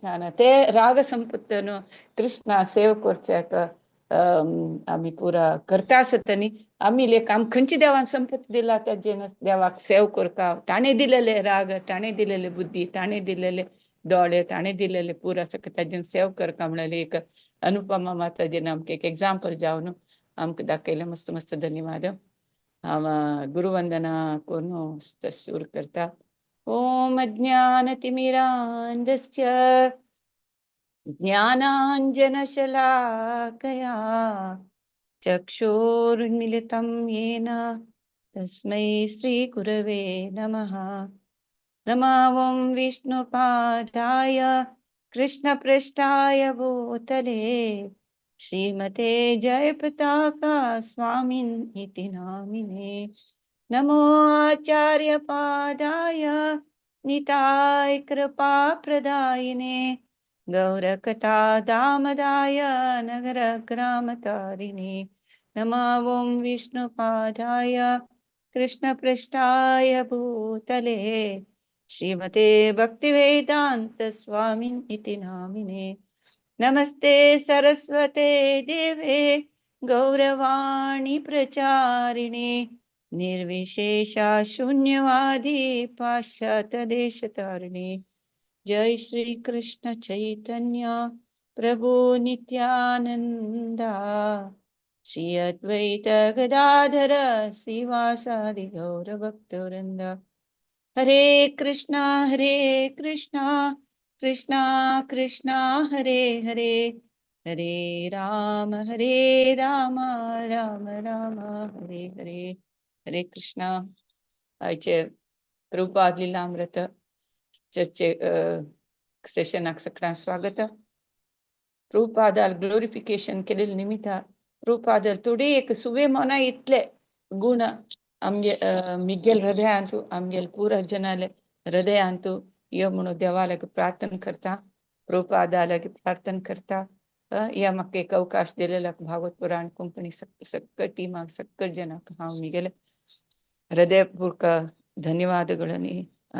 कृष्णान ते राग संपत्तन कृष्णा सेव करच्याक आमी पुरा करता आसतनी आमी लेक आम खंयची देवान संपत्ती दिला तेजेन देवाक सेव करता. ताणें दिलेले राग, ताणें दिलेले बुद्धी, ताणें दिलेले दोळे, ताणें दिलेले पुरा सगळें ताजेन सेव करता म्हणलें एक अनुपमा माताजीन आमकां एक एग्जाम्पल जावन आमकां दाखयलें. मस्त मस्त धन्यवाद. हांव गुरुवंदना करून सुरू करता. ओम अज्ञानतिमिरान्धस्य ज्ञानाञ्जनशलाकया चक्षुरुन्मीलितं येन तस्मै श्रीगुरवे नमः. नमः ॐ विष्णुपादाय कृष्णपृष्ठाय भूतले श्रीमते जयपताका स्वामिन् इति नामिने. नमो आचार्यपादाय निताय कृपाप्रदायिने गौरकथा दामदाय नगरग्रामतारिणे. नमः ॐ विष्णुपादाय कृष्णपृष्ठाय भूतले श्रीमते भक्तिवेदान्त स्वामिन् इति नामिने. नमस्ते सरस्वते देवे गौरवाणी प्रचारिणे निर्विशेषा शून्यवादी पाश्चात्य देशतारिणे. जय श्री कृष्ण चैतन्य प्रभु नित्यानंदा श्री अद्वैत गदाधर श्रीवासादि गौर भक्तवृंद. हरे कृष्णा हरे कृष्णा कृष्णा कृष्णा हरे हरे, हरे राम हरे राम राम राम हरे हरे. हरे कृष्णा. आयचे प्रभुपाद लीलामृत चर्चे सेशनाक सगळ्यांक स्वागत. प्रभुपादाल ग्लोरिफिकेशन केलेले निमित्त प्रभुपादाल थोडे एक सुवे मना इतले गुण आमगे मिगेल हृदयांतु आमगेल पुरा जनाले हृदयांतु यो म्हणून देवालागी प्रार्थना करता, प्रभुपादालागी प्रार्थना करता. या म्हाका एक अवकाश दिलेलो भागवत पुराण कोंकणी सक्क टिमाक सक्क जनाक हांव मिगेले ಹೃದಯಪೂರ್ವಕ ಧನ್ಯವಾದಗಳು,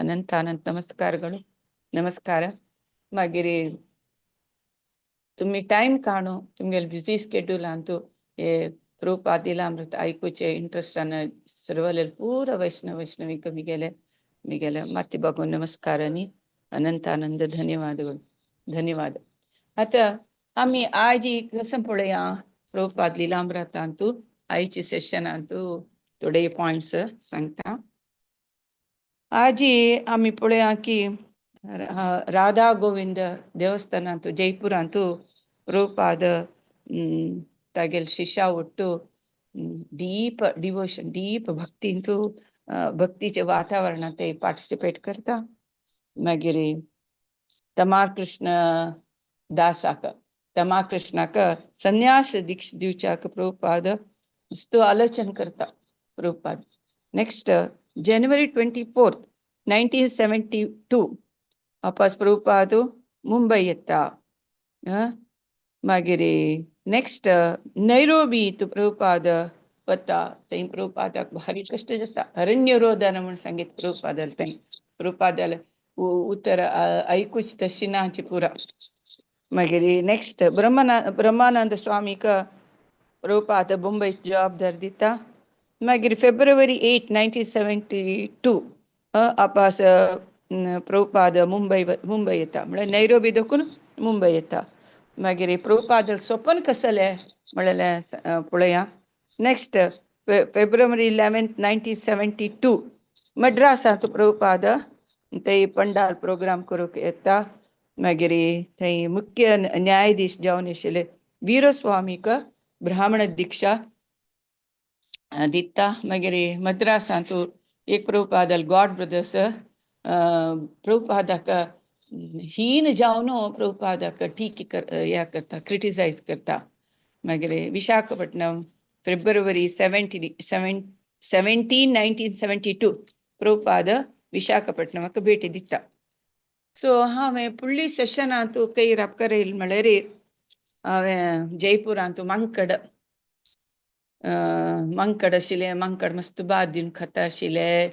ಅನಂತ ಅನಂತ ನಮಸ್ಕಾರಗಳು. ನಮಸ್ಕಾರ. मागीर तुमी टायम काडू तुमगेले बिजी स्केड्यूल अंतू हे प्रभुपाद लीलामृत आयकुचे इंट्रस्टान सर्वले पूरा वैष्णव वैष्णविक मिगेले मिगेले माती बागून नमस्कार आनी अनंत आनंद ಧನ್ಯವಾದಗಳು. ಧನ್ಯವಾದ. आतां आमी आज कसं पळोवया प्रभुपाद लीलामृतांतू आयचे सेशनांतू थोडे पॉयंट्स सांगता. आजी आमी पळोवया की राधा गोविंद देवस्थानांतू जयपुरांतू प्रभुपाद तागेले शिष्या ಒಟ್ಟು डीप डिवोशन डीप भक्तींतू भक्तीचे वातावरणांत ते पार्टिसिपेट करता. मागीर तमा कृष्ण दासाक तमा कृष्णाक संन्यास दीक्षा दिवच्याक प्रभुपाद मस्त आलोचन करता प्रभुपाद. Next January 24, 1972 वापस प्रभुपाद मुंबय येता. मागीर नेक्स्ट नैरोबी तूं प्रभुपाद वता. थंय प्रभुपादाक भारी कश्ट जाता. अरण्य रोदन म्हूण सांगीत प्रभुपादाल थंय प्रभुपादाल उतर आयकूच तशी नाची पुरा. मागीर नेक्स्ट ब्रह्मानंद स्वामीक प्रभुपाद मुंबय जबाबदारी दिता. मागीर February 8, 1972 आपास प्रभुपाद मुंबय मुंबय येता, म्हळ्यार नैरोबी देखून मुंबय येता. मागीर प्रभुपाद स्वपन कसलें म्हणलें पळोवया. नेक्स्ट February 11, 1972 मद्रासांत प्रभुपाद थंय पंडाल प्रोग्राम करूंक येता. मागीर थंय मुख्य न्यायाधीश जावन आशिल्ले वीरस्वामीक ब्राह्मण दीक्षा दिता. मागीर मद्रासांत एक प्रभुपाद गॉड ब्रदर्स प्रभुपादाक हीन जावन प्रभुपादाक टीक ह्या करता, क्रिटिसायज करता. मागीर विशाखापट्टणम February 17, 1972 Prabhupada विशाखापट्टणमाक भेटी दिता. सो हांवें फुडली सेशनांत कೈ रापकर येयलें म्हळ्यार हांवें जयपुरांत मांकड मांकड आशिल्लें, मांकड मस्त भात दिवन खाता आशिल्ले.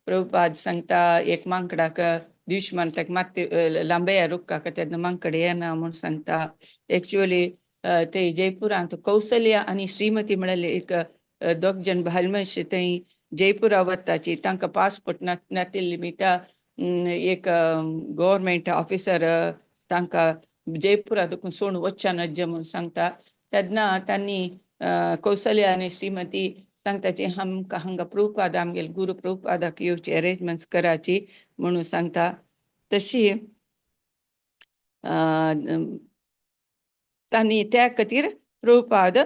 प्रभुपाद सांगता एक मांकडाक दुश्मन ताका मात्ते लांबया रुक्काक तेन्ना मांकडे येना म्हूण सांगता. एक्चुअली ते जयपुरांत कौसल्या आनी श्रीमती म्हळ्यार एक दोग जण बायल मनीस थंय जयपुरा वताची, तांकां पासपोर्ट नातिल्ली निमित्ता एक गव्हर्मेंट ऑफिसर तांकां जयपुरा देखून सोडून वचच्या नज्ज म्हूण सांगता. तेन्ना तांणी कौसल्या आनी श्रीमती सांगताची आमकां हांगा प्रभुपाद आमगेले गुरू प्रभुपादाक येवची अरेंजमेंट्स कराची म्हणून सांगता. तशी तांणी त्या खातीर प्रभुपाद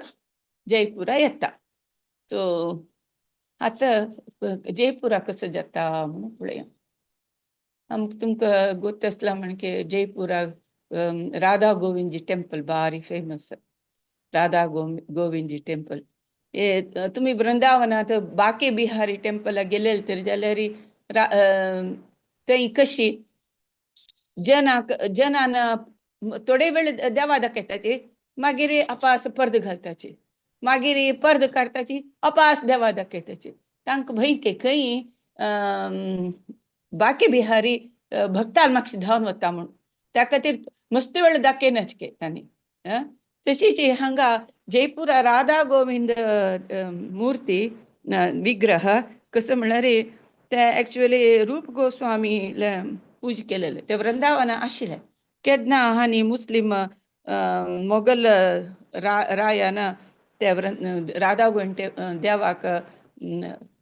जयपुरा येता. सो आतां जयपुरा कसो जाता म्हणून पळया. आमकां तुमकां गोत आसला म्हण की जयपुरा राधा गोविंदजी टेम्पल बारी फेमस, राधा गोविंदजी टेम्पल. हे तुमी वृंदावनांत बाके बिहारी टेम्पलाक गेलेले तरी जाल्यार थंय कशी जनाक जनान थोडे वेळ देवा दाखयताची, मागीर अपास पर्द घालताची, मागीर पर्द काडटाची, अपास देवा दाखयताची. तांकां भंय की खंय बाकी बिहारी भक्ताल मातशें धांवन वता म्हूण, त्या खातीर मस्त वेळ दाखयनाच के तांणी. तशीच हांगा जयपुरा राधा गोविंद मूर्ती विग्रह कसो म्हणल्यार ते एक्चुअली रूप गोस्वामी पूज केलेले, ते वृंदावना आशिल्ले. केन्ना आनी मुस्लीम मोगल रायान ते राधा गोविंद देवाक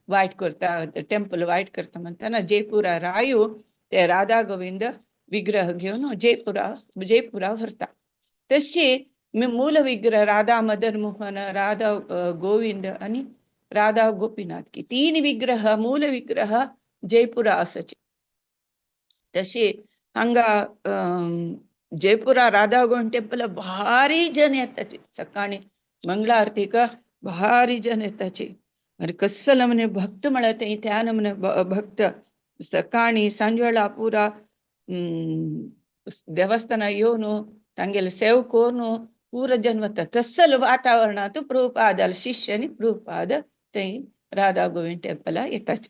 वायट करता, टेम्पल वायट करता म्हणटना जयपुरा रायू ते राधा गोविंद विग्रह घेवन जयपुरा जयपुरा व्हरता. तशी मूल विग्रह राधा मदन मोहन, राधा गोविंद आनी राधा गोपीनाथ की तीन विग्रह मूल विग्रह जयपुरा आसाचे. तशी हांगा जयपुरा राधा गोविंद टेम्पल भारी जन येताची, सकाळी मंगळा आरतीक भारी जन येताची. मागीर कसलो नमूने भक्त म्हळ्यार थंय त्या नमूने भक्त सकाळी सांजवेळा पुरा देवस्थाना येवन तांगेले सेव करून पुरा जन वता. तसलो वातावरणांत प्रभुपादाले शिष्य आनी प्रभुपाद थंय राधा गोविंद टेम्पला येताचे.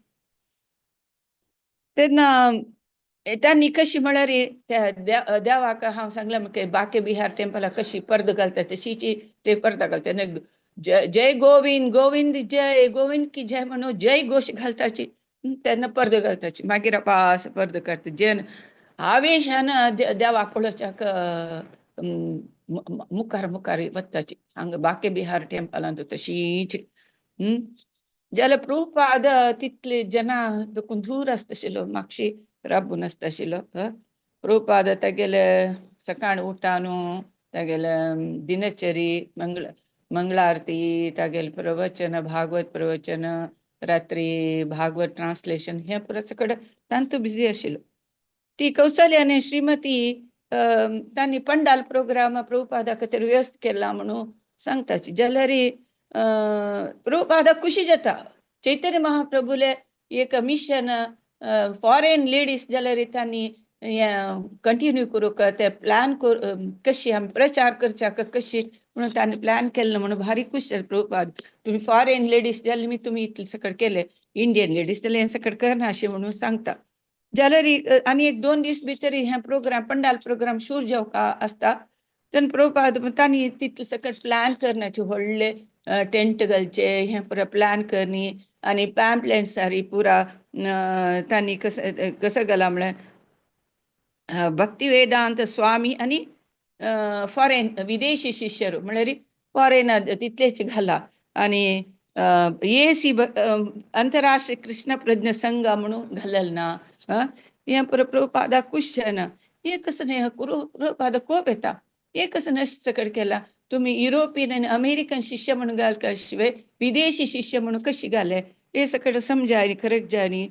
तेन्ना तांणी कशी म्हळ्यार त्या देवाक हांव सांगलें म्हाका बाके बिहार टेम्पलाक कशी पर्द घालता तशीची ते पर्दा घालता. जय जय गोविंद गोविंद जय गोविंद की जय म्हणून जय घोश घालताची, तेन्ना पर्द घालताची. मागीर अपास पर्द काडटा जन आवेशान देवाक पळोवच्याक मुखार मुखार वताची हांगा बाके बिहार टेम्पलांत तशीच. जाल्यार प्रभुपाद तितले जना देखून दूर आसताशिल्लो, मातशी राबून आसताशिल्लो. प्रभुपाद तागेले सकाळ उठान तागेले दिनचरी मंगळा आरती, तागेले प्रवचन, भागवत प्रवचन, रात्री भागवत ट्रान्सलेशन हें पुरो सगळें तांतू बिजी आशिल्लो. ती कौसल्या आनी श्रीमती तांणी पंडाल प्रोग्राम प्रभुपादा खातीर व्यवस्थ केला म्हणून सांगताची. जाल्यार प्रभुपादा खुशी जाता. चैतन्य महाप्रभुले एक मिशन फॉरेन लेडीज जाल्यार तांणी कंटिन्यू करूंक ते प्लॅन कशी आमी प्रचार करच्याक कशी म्हणून तांणी प्लॅन केल्लो म्हणून भारी खूश जाले प्रभुपाद. तुमी फॉरेन लेडीज जाल्यार मी तुमी इतलें सकट केलें, इंडियन लेडीज जाल्यार हें सकट करना अशें म्हणून सांगता. जाल्यार आनी एक दोन दीस भितर हें प्रोग्राम पंडाल प्रोग्राम शूर जावपा आसता तेन्ना प्रभुपाद तांणी तितलें सकट प्लॅन करण्याचे व्हडले टेंट घालचे हें पुरो प्लॅन करणी आनी पॅम्पलेट्स सारी पुरा तांणी कसं कसं घाला म्हळ्यार भक्ती वेदांत स्वामी आनी फॉरेन विदेशी शिष्यरू म्हळ्यार फॉरेन तितलेच घाला आनी ए सी अंतरराष्ट्रीय कृष्ण प्रज्ञ संघ म्हणून घालल ना. हें पुरो प्रभुपादाक खूश जायना. हें कसं न्ही प्रभुपादा कोप येता, हें कसं नश्ट सकट केला तुमी युरोपियन आनी अमेरिकन शिष्य म्हणून घालता शिवाय विदेशी शिष्य म्हणून कशी घाले हे सकट समजाय खरेंच जाय न्ही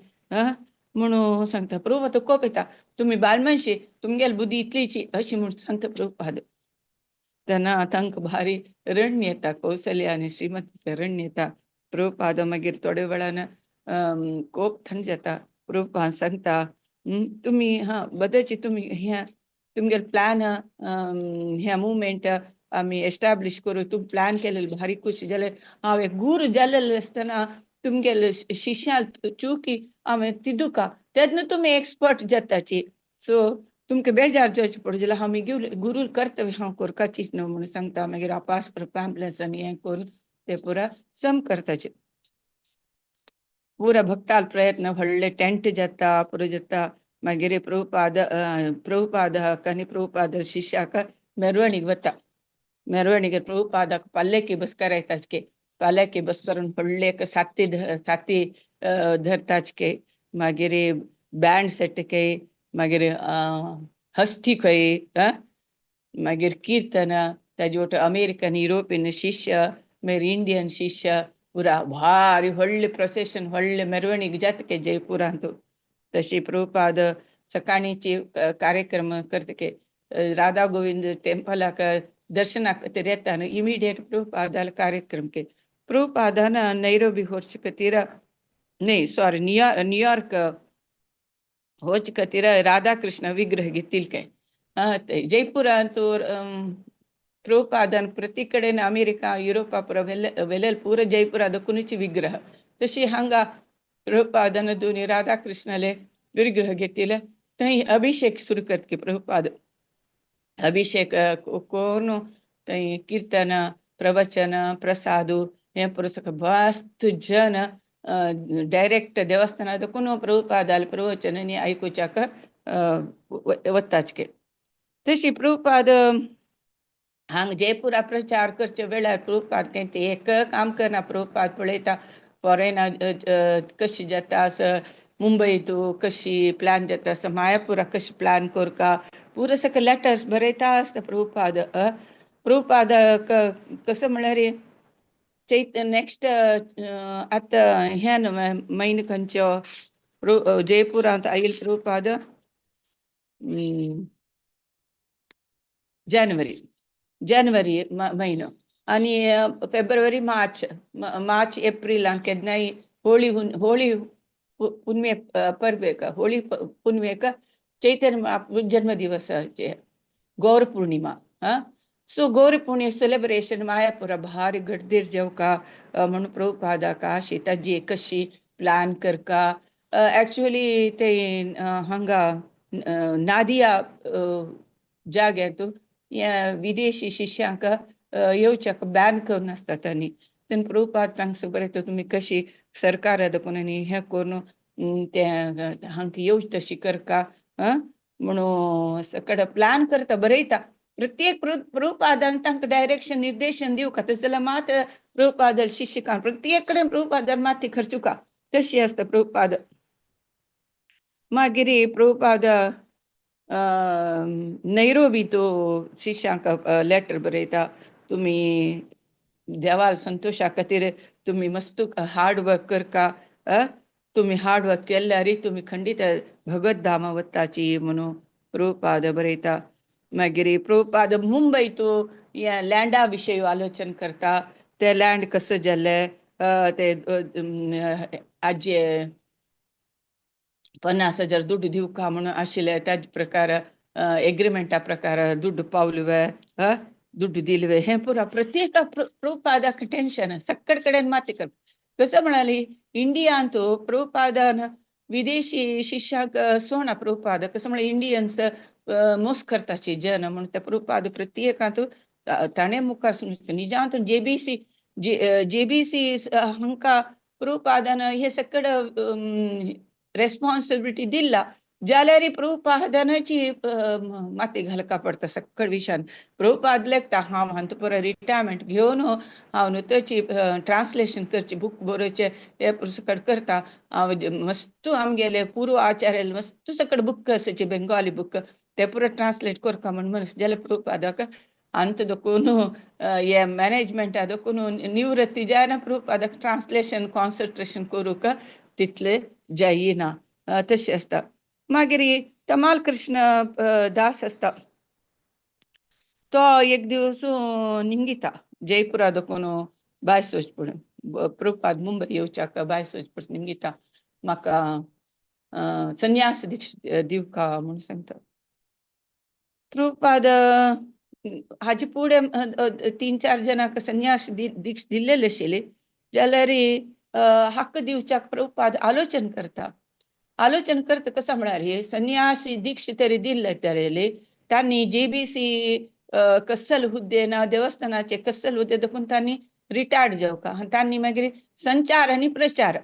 म्हणून सांगता. प्रभुपाद कोप येता, तुमी बालमनशी तुमगेली बुद्धी इतलीची अशी म्हूण सांगता प्रभुपाद. तेन्ना तांकां भारी रण्य येता, कौसल्या आनी श्रीमती रण्य येता. प्रभुपाद मागीर थोड्या वेळान कोप थंड जाता. प्रभुपाद सांगता तुमी हां बदलची तुमी हें तुमगेले प्लॅन हें मुवमेंट आमी एस्टाब्लीश करूं, तुमी प्लॅन केलेले भारी खुशी जाल्यार हांव एक गुरू जाल्लें आसतना तुमगेले शिष्या चुकी हांवें तिदुका तेन्ना तुमी एक्सपर्ट जाताची. सो तुमकां बेजार जावचें पडटा जाल्यार हांव म्हगे गुरू कर्तव्य हांव करपाचीच न्हू म्हणून सांगता. मागीर आपास पॅम्पलेट्स आनी हें करून ते पुरा सम करताचे. पुरा भक्ताल प्रयत्न व्हडले टेंट जाता पुरो जाता. मागीर प्रभुपाद प्रभुपाद आनी प्रभुपाद शिष्याक मेरवणीक वता. मेरवणीक प्रभुपादाक पालकी बस करायताच, पालकी बस करून व्हडले एक साथी साथी धरताच, मागीर बँड सेट के, मागीर हस्ती खंय, मागीर कीर्तन, ताजे वट अमेरिकन युरोपियन शिष्य, मागीर इंडियन शिष्य, पुरा भारी व्हडलें प्रोसेशन व्हडलें मेरवणीक जाता के जयपुरांत. तशी प्रभुपाद सकाळीची कार्यक्रम करता के राधा गोविंद टेम्पलाक दर्शनाक खातीर येता न्हू, इमिडिएट प्रभुपादाल कार्यक्रम के. प्रभुपादान नैरोबी वचचे खातीर न्ही, सॉरी, न्यूयॉर्क न्यूयॉर्क वचचे खातीर राधा कृष्ण विग्रह घेतील काय. जयपुरांत प्रभुपादान प्रति कडेन अमेरिका युरोपा पुरा व्हेलेल पुरा जयपुरा दोनूच विग्रह. तशी हांगा प्रभुपादान दोनी राधा कृष्णाले विग्रह घेतिले, थंय अभिषेक सुरू करता प्रभुपाद. अभिषेक करून थंय कीर्तन, प्रवचन, प्रसाद हें पुरो सगळें मस्त जन डायरेक्ट देवस्थानार देखून प्रभुपादाले प्रवचन आनी आयकुच्याक वताच. तशी प्रभुपाद हांगा जयपुरा प्रचार करच्या वेळार प्रभुपाद तें एक काम करना. प्रभुपाद पळयता फॉरेना कशी जाता, मुंबई तूं कशी प्लॅन जाता, मायापुरा कशी प्लॅन करका, पुरो सगळे लेटर्स बरयता आसता प्रभुपाद. प्रभुपाद कसं म्हळ्यार चैत नेक्स्ट आतां हें न्हू म्हयनो खंयचो जयपुरांत आयल प्रभुपाद, जानेवारी जानेवारी म्हयनो आनी फेब्रुवारी मार्च मार्च एप्रिलान केन्नाय होळी होळी पुनवे परबेक, होळी पुनवेक चैतन्य जन्मदिवसाचे गौर पौर्णिमा. हां, सो गौर पौर्णिमा सेलिब्रेशन मायापुरा भारी गर्दीर जेवका म्हणून प्रभुपादाक आशी ताजी कशी प्लॅन करका. एक्चुअली ते हांगा नादिया जाग्यांत विदेशी शिष्यांक येवच्याक बॅन करून आसता तांणी. तेन्ना प्रभुपाद तांकां बरयता तुमी कशी सरकार देखून आनी हें करून तें हांकां येवचें तशी करका म्हणून सगळें प्लॅन करता बरयता. प्रत्येक प्रभुपादान तांकां डायरेक्शन निर्देशन दिवका, तशें जाल्यार मात प्रभुपाद शिष्य प्रत्येक कडेन प्रभुपादान माती खर्चुका तशी आसता प्रभुपाद. मागीर प्रभुपाद नैरोबी तो शिष्यांक लेटर बरयता, तुमी देवाल संतोशा खातीर तुमी मस्त हार्ड वर्क करका, तुमी हार्ड वर्क केल्यार तुमी खंडीत भगवत धामा वताची म्हणून प्रभुपाद बरयता. मागीर प्रभुपाद मुंबय तो लँडा विशयी आलोचन करता, ते लँड कसं जालें, ते आजे 50,000 दुड्ड दिवका म्हणून आशिल्ले त्याच प्रकार एग्रीमेंटा प्रकार दुड्ड पावलवे, दुड्ड दिलवे, हें पुरा प्रत्येक प्रभुपादाक टेन्शन सक्कड कडेन माती कर. कसं म्हणाली इंडियांत प्रभुपादान विदेशी शिष्याक सोणा प्रभुपाद कसं म्हळ्यार इंडियन्स मोस करताची जन म्हणून त्या प्रभुपाद प्रत्येकांत ताणें मुखार निजांत जेबीसी जेबीसी हांकां प्रभुपादान हे सकड रेस्पॉन्सिबिलिटी दिला जाल्यार प्रभुपादानाची माती घालका पडटा सक्कड विशयान. प्रभुपाद लेखता हांव हांतू पुरो रिटायरमेंट घेवन हांव न्हू ताची ट्रान्सलेशन करची बूक बरोवचे ते सकड करता. हांव मस्त आमगेले पूर्व आचार्य मस्त सकड बूक आसाचे बेंगाली बूक ते पुरो ट्रान्सलेट करका म्हण म्हणस जाल्यार प्रभुपादाक अंत देखून हे मॅनेजमेंटा देखून निवृत्ती जायना प्रभुपादाक ट्रान्सलेशन कॉन्सन्ट्रेशन करूंक तितले जायना तशें आसता. मागीर तमाल कृष्ण दास आसता तो एक दिवस निंगिता जयपुरा देखून भायर वच पडून प्रभुपाद मुंबय येवच्याक भायर वच पडून निंगिता म्हाका संन्यास दीक्ष दिवका म्हणून सांगता. प्रभुपाद हाजे फुडें 3-4 जाणांक संन्यास दीक्ष दिल्लेले आशिल्ली जाल्यार हक्क दिवच्याक प्रभुपाद आलोचन करता. आलोचन करता कसं म्हळ्यार हे संन्यासी दीक्ष तरी दिल्ले तरेले तांणी जीबीसी कस्सल हुद्दे ना देवस्थानाचे कस्सल हुद्दे देखून तांणी रिटायर्ड जावका तांणी मागीर संचार आनी प्रचार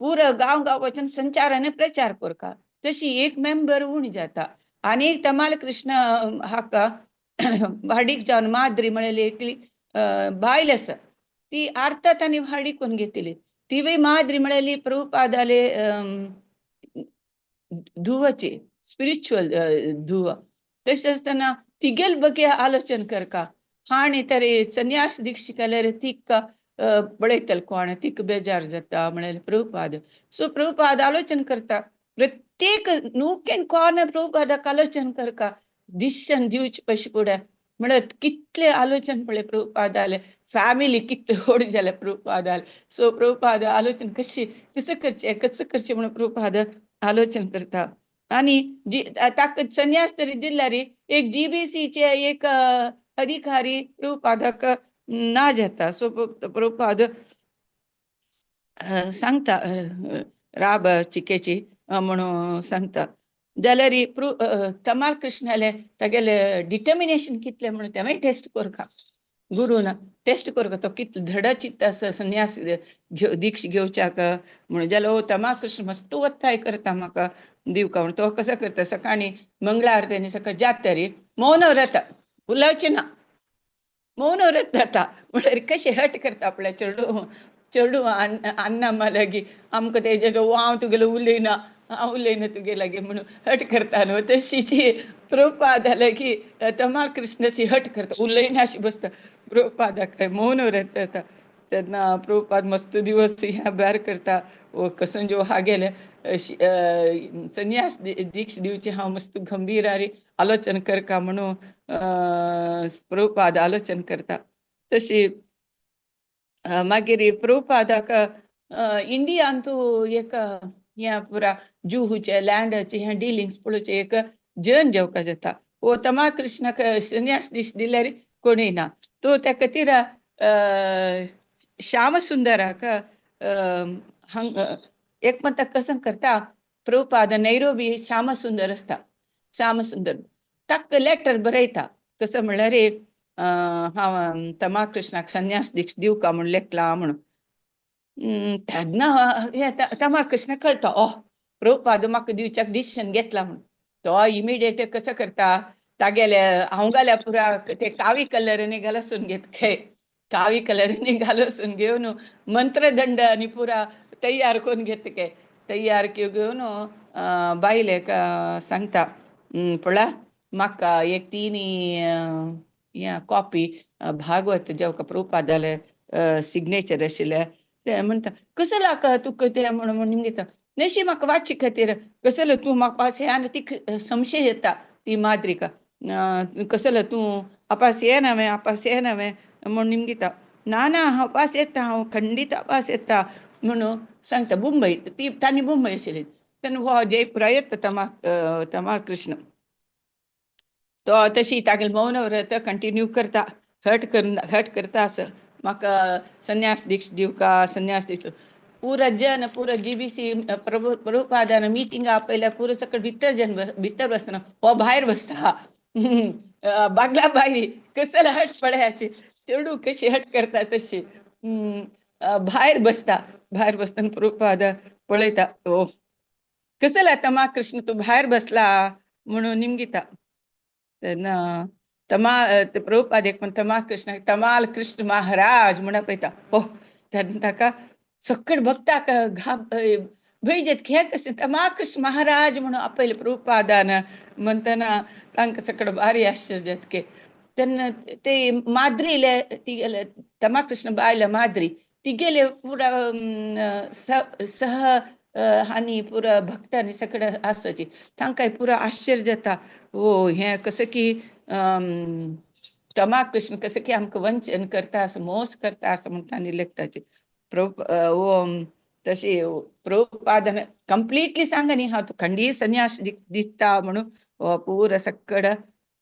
पुरो गांव गांव वचून संचार आनी प्रचार करता. तशी एक मेंबर उणी जाता. आनी तमाल कृष्ण हाका वाडीक जावन माद्री म्हळेली एकली बायल आसा ती आर्ता तांणी वाडी करून घेतली. तिवूय माद्री म्हळेली प्रभुपादाले धुवाची स्पिरिच्युअल धुव. तशें आसतना तिगेल बगे आलोचन करका हाणी तरी संन्यास दीक्षा केल्यार तिका पळयतले कोण तिका बेजार जाता म्हळें प्रभुपाद. सो प्रभुपाद आलोचन करता प्रत्येक नूक एंड कॉर्नर प्रभुपादाक आलोचन करका डिसिशन दिवचे पशी फुडें म्हणत कितले आलोचन पळय प्रभुपादाले फॅमिली कितले व्हड जाले प्रभुपादाले. सो प्रभुपाद आलोचन कशी कसं करचें कसं करचें म्हणून प्रभुपाद आलोचन करता. आनी जी ताका संन्यास तरी दिल्यार एक जीबीसीचे एक अधिकारी प्रभुपादाक ना जाता. सो प्रभुपाद सांगता राब चिकेची म्हणून सांगता. जाल्यार तमाल कृष्णाले तागेले डिटर्मिनेशन कितलें म्हणून तेंवूय टेस्ट करका गुरून टेस्ट करका तो कितलो धड चित्त आसा संन्यास दीक्ष घेवच्याक म्हणून. जाल्यार ओ तमाल कृष्ण मस्त वत्ताय करता म्हाका दिवका म्हणून. तो कसो करता सकाळीं मंगळा आरती सकाळ जात तरी मौन व्रत उलोवचें ना मौन व्रत जाता म्हणल्यार कशें हट करता आपल्या चेडूं चेडूं अन्ना लागीं आमकां तेजे हांव तुगेलो उलयना हांव उलयना तुगे लागीं म्हणून हट करता न्हू. तशीची प्रभुपादा लागीं तमाल कृष्णाची हट करता उलयना अशी बसता प्रभुपादाक मौन व्रत जाता. तेन्ना प्रभुपाद मस्त दिवस ह्या भायर करता कसं जो हा गेले संन्यास दीक्ष दिवची हांव मस्त गंभीर आनी आलोचन करका म्हणून प्रभुपाद आलोचन करता. तशी मागीर प्रभुपादाक इंडियान तूं एक ह्या पुरा जुहूचे लँडाचे ह्या डिलिंग्स पळोवचें एक जन जेवका जाता. वो तमा कृष्णाक संन्यास दीक्ष दिल्यार कोणूय ना. तो त्या खातीर श्यामसुंदराक हांग एक म्हणटा कसं करता प्रभुपाद नैरोबी श्यामसुंदर आसता श्यामसुंदर ताका लेटर बरयता कसं म्हणल्यार एक हांव तमा कृष्णाक संन्यास दीक्ष दिवका म्हूण लेखला म्हणून. तेन्ना हें तमा कृष्ण कळटा ओह प्रभुपाद म्हाका दिवच्याक डिसिशन घेतला म्हणून. तो इमिडिएट कसो करता तागेले हांव पुरा ते कावी कलरांनी घालसून घेत खे कावी कलरांनी घालसून घेवन मंत्रदंड आनी पुरा तयार करून घेत के तयार घेवन बायलेक सांगता पळय म्हाका एक तिनी कॉपी भागवत जेवका प्रभुपादाले सिग्नेचर आशिल्लें तें म्हणटा कसो लाका तुका तें म्हणून घेता नशी म्हाका वाची खातीर कसलो तूं म्हाका पास हें आनी ती संशय येता ती माद्रिका कसलो तूं अपास येना वे अपास येना वे म्हणून निमगिता ना ना हांव पास येता हांव खंडीत अपास येता म्हणून सांगता. मुंबय ती तांणी मुंबय आशिल्ली तेन्ना हो जयपुरा येता तमा तमा कृष्ण तो तशी तागेलें मौन व्रत कंटिन्यू करता हट करून हट करता असं म्हाका संन्यास दीक्ष दिवका संन्यास दीक्ष पुरा जन पुरा जीबीसी प्रभु प्रभुपादान मिटिंग आपयल्या पुरो सकळ भितर जन भितर बसना हो भायर बसता बागला बाई कसला हट पळयाची चेडूं कशी हट करता तशी भायर बसता भायर बसतना प्रभुपाद पळयता ओ कसला तमा कृष्ण तूं भायर बसला म्हणून निमगिता. तेन्ना तमा प्रभुपाद एक तमा कृष्ण तमाल कृष्ण महाराज म्हणून पळयता हो तेन्ना ताका सकळ भक्ताक घाब भंय खेळ कशें तमा कृष्ण महाराज म्हणून आपयले प्रभुपादान म्हणटना तांकां सकळ भारी आश्चर्य जातके. तेन्ना ते माद्रीले तिगेले तमा कृष्ण बायल माद्री तिगेले पुरा सह आनी पुरा भक्तांनी सगळें आसाची तांकां पुरा आश्चर्य जाता ओ हें कसं की तमा कृष्ण कसं की आमकां वंचन करता असो मोस करता असो म्हूण तांणी लेखताची. प्रभु ओ तशी प्रभुपादान कंप्लिटली सांग न्ही हांव तुका खंडीत संन्यास दिता म्हणून पुरा सकळ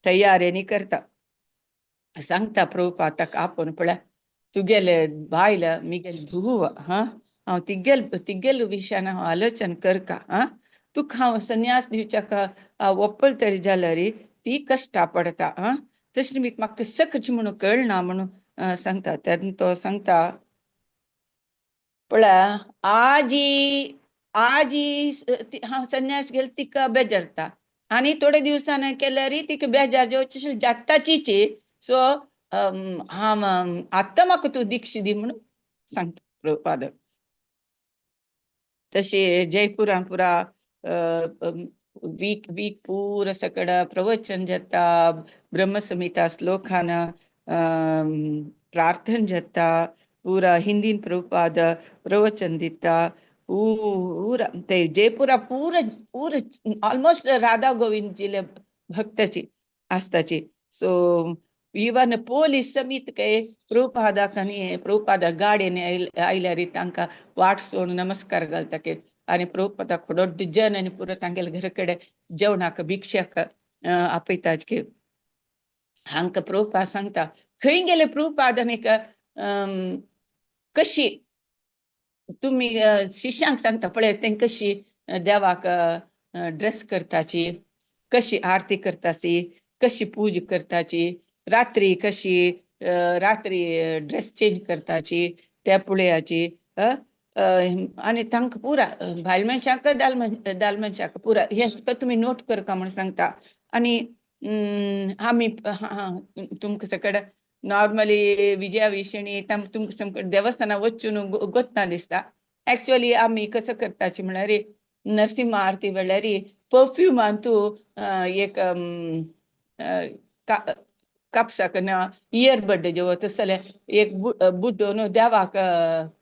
तयारेनी करता. सांगता प्रभुपाद ताका आपोवन पळय तुगेले बायल मिगेल धुव हां हांव तिगेल तिगेल विशयान हांव आलोचन करका आं तुका हांव संन्यास दिवच्याक ओप्पल तरी जाल्यार ती कश्टा पडटा. आं, तशें निमित्त म्हाका कसं करचें म्हणून कळना म्हणून सांगता. तेन्ना तो सांगता, पळय आजी आजी हांव संन्यास घेतलो तिका बेजारता आनी थोडे दिवसांनी केल्यार तिका बेजार जेवची जाताचीच. सो हांव आतां म्हाका तूं दीक्षा दी म्हणून सांगता प्रभुपाद. तशें जयपुरान पुरा वीक वीक पुरा सगळं प्रवचन जाता, ब्रह्मसंहिता श्लोकान प्रार्थना जाता, पुरा हिंदीन प्रभुपाद प्रवचन दिता. पूरा ते जयपुरा पूरा पूरा ऑलमोस्ट राधा गोविंदजीले भक्ताची आसताची. सो इवन पोलीस समीत काय प्रभुपादाक आनी प्रभुपादा गाडयेन आयल्यार तांकां वाट सोडून नमस्कार घालता की. आनी प्रभुपादाक दोड्ड जन आनी पुरो तांगेले घरा कडेन जेवणाक भिक्षाक आपयता की. हांकां प्रभुपाद सांगता खंय गेले प्रभुपाद आनीक कशी तुमी शिष्यांक सांगता पळय तें कशी देवाक ड्रेस करताची, कशी आरती करताची, कशी पूजा करताची, रात्री कशी रात्री ड्रेस चेंज करताची त्या पळयाची. आनी तांकां पुरा बायल मनशांक दाल मनशांक पुरा हें सुद्दां तुमी नोट करका म्हूण सांगता. आनी आमी तुमकां सगळें नॉर्मली विजया विशणी तुमकां देवस्थानां वचून गोतना दिसता. एक्चुअली आमी कसो करताची म्हळ्यार नरसिंह आरती वेळार परफ्युमान तूं एक कापसाक ना इयरबड जेवो तशें जाल्यार एक बुड्डो न्हू देवाक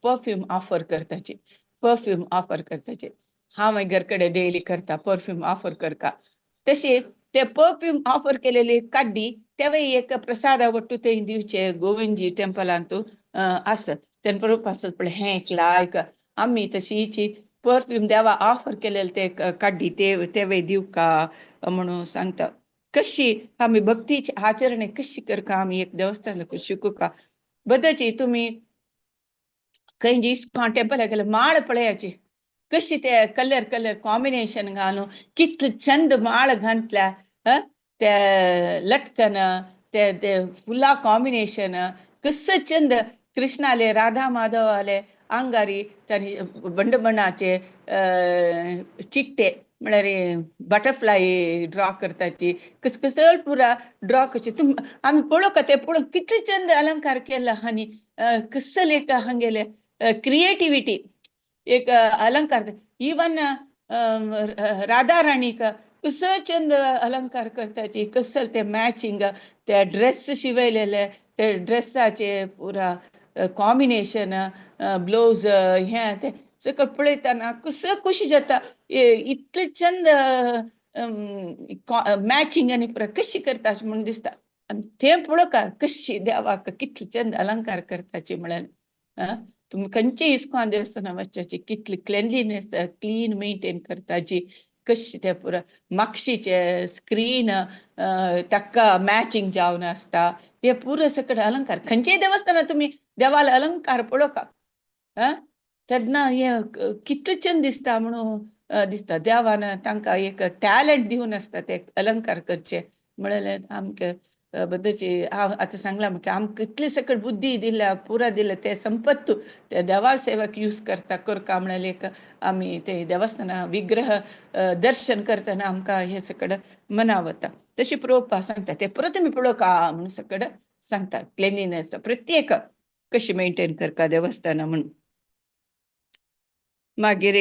परफ्यूम ऑफर करताची, परफ्यूम ऑफर करताची. हांव मागीर घर कडेन डेली करता परफ्यूम ऑफर करता. तशें ते परफ्यूम ऑफर केलेली काड्डी तेवय एक प्रसादा वट्टू थंय दिवचे गोविंदजी टेंपलांतू आसत. तेन्ना बरोबर आसत पळय हें एक लायक आमी तशीची परफ्यूम देवा ऑफर केलेले ते काड्डी तेवय दिवका म्हणून सांगता. कशी आमी भक्तीची आचरणे कशी करका आमी एक देवस्थान शिकुका बदची. तुमी खंय जी इस्कॉन टेंपलाक गेल्यार माळ पळयाची कशी ते कलर कलर कॉम्बिनेशन घालून कितले चंद माळ घातल्या, ते लटकन ते ते फुलां कॉम्बिनेशन कसं चंद कृष्णाले राधा माधवाले आंगारी तांणी बंड बंडाचे चिट्टे म्हळ्यार बटरफ्लाय ड्रॉ करताची कस कसल पुरा ड्रॉ करची. तुम आमी पळोवका ते पळोवन कितले चंद अलंकार केला आनी कसल एक हांगेले क्रिएटिविटी एक अलंकार. इवन राधा राणीक कसो चंद अलंकार करताची, कसल ते मॅचिंग ते ड्रेस शिवयलेले ते ड्रेसाचे पुरा कॉम्बिनेशन ब्लावज हें ते सगळें पळयतना कसो खोशी जाता. इतले चंद मॅचिंग आनी पुरा कशी करता अशें म्हणून दिसता. आनी तें पळोवका कशी देवाक कितले चंद अलंकार करताची म्हळ्यार. तुमी खंयचे इस्कॉन देवस्थानां वचपाची कितली क्लेनलीनेस क्लीन मेंटेन करताची, कशी ते पुरा माक्षीचे स्क्रीन ताका मॅचिंग जावन आसता ते पुरो सगळे अलंकार. खंयचेय देवस्थानां तुमी देवाले अलंकार पळोवका तेन्ना हें कितलें चंद दिसता म्हणून दिसता. देवान तांकां एक टॅलंट दिवन आसता ते अलंकार करचे म्हळ्यार आमकां बद्दची हांव आतां सांगलां म्हटल्यार आमकां कितली सकट बुद्धी दिल्या पुरा दिल्या ते संपत्त ते देवाल सेवाक यूज करता करका म्हळ्यार एक आमी ते देवस्थाना विग्रह दर्शन करतना आमकां हें सगळें मनावता. तशें पळोवपा सांगता ते परत तुमी पळोवका म्हणून सगळें सांगता. क्लिनिनेस प्रत्येक कशी मेंटेन करता देवस्थानां म्हणून. मागीर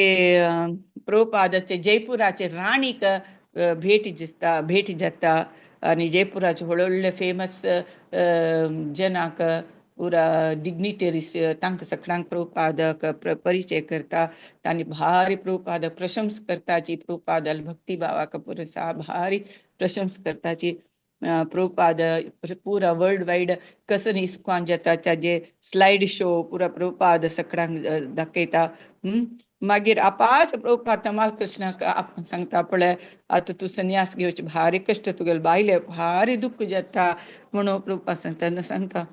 प्रभुपादाचे जयपुराचे राणीक भेट दिसता, भेट जाता आनी जयपुराचे व्हडले व्हडले फेमस जनाक पुरा डिग्निटरीज तांकां सगळ्यांक प्रभुपादाक परिचय करता. तांणी भारी प्रभुपादाक प्रशंसा करताची, प्रभुपादाल भक्ती भावाक पुरा भारी प्रशंसा करताची. प्रभुपाद पुरा वर्ल्ड वायड कसं इस्कॉन जाता ताजे स्लायड शो पुरा प्रभुपाद सगळ्यांक दाखयता. मागीर आपाच प्रभुपाद तमाल कृष्णाक आपण सांगता पळय आतां तूं संन्यास घेवचे भारी कश्ट तुगेले बायले भारी दुख्ख जाता म्हणून प्रभुपाद सांगता. तेन्ना सांगता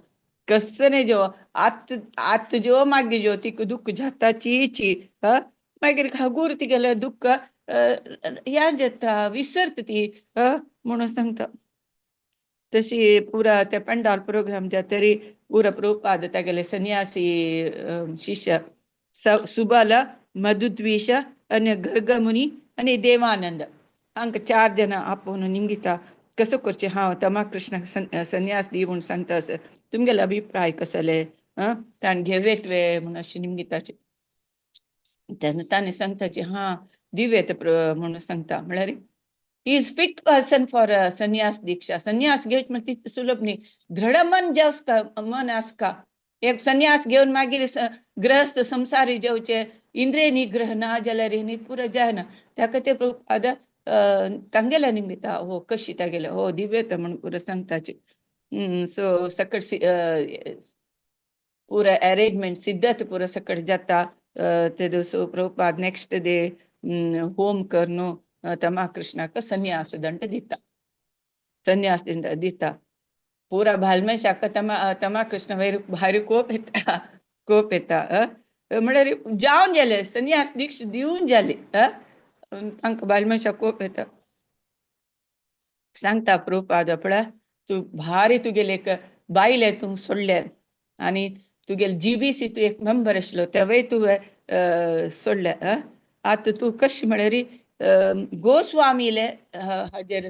कसं न्ही जो आत आत जो मागीर जो तिका दुख्ख जाताचीची मागीर खागूर तिगेलें दुख्ख याद जाता, विसरता ती म्हणून सांगता. तशी पुरा ते पंडाल प्रोग्राम जातरी पुरा प्रभुपाद तागेले संन्यासी शिष्य सुबल, मधुद्विष आनी गर्गमुनी आनी देवानंद हांकां 4 जाणां आपोवन निमगिता कसो करचें, हांव तमा कृष्णाक संन्यास दी म्हूण सांगता, असो तुमगेले अभिप्राय कसले, ताणें घेवेत वे म्हूण अशें निमगिताचें. तेन्ना ताणें सांगताचें हां दिवेत म्हणून सांगता. म्हळ्यार he is fit person for sannyas diksha. संन्यास घेवच म्हण तितलें सुलभ न्ही, दृढ मन जे आसता, मन आसता. एक संन्यास घेवन मागीर गृहस्थ संसारी जेवचे, इंद्रिय निग्रह ना जाल्यार न्ही पुरो जायना. ताका ते प्रभुपाद तांगेल्या निमित्ता हो कशी तागेले हो दिव्यता म्हण पुरो सांगताचे. सो सकट पुरो अरेंजमेंट सिद्धार्थ पुरो सकट जाता. ते दिवस प्रभुपाद नेक्स्ट डे होम करून तमा कृष्णाक संन्यास दंड दिता, संन्यास दंड दिता. पुरा भालमेशाक तमा तमा कृष्ण वयर भारी कोप येता, कोप येता. म्हळ्यार जावन जाले संन्यास दीक्षा दिवन जाली, तांकां बालमेशाक कोप येता. सांगता प्रभुपाद पळय तूं भारी तुगेले एक बायले तूं सोडले आनी तुगेले जीबीसी तूं एक मेंबर आशिल्लो तेवूय तुवें सोडले. आतां तूं कशें म्हळ्यार गोस्वामीले हाजेर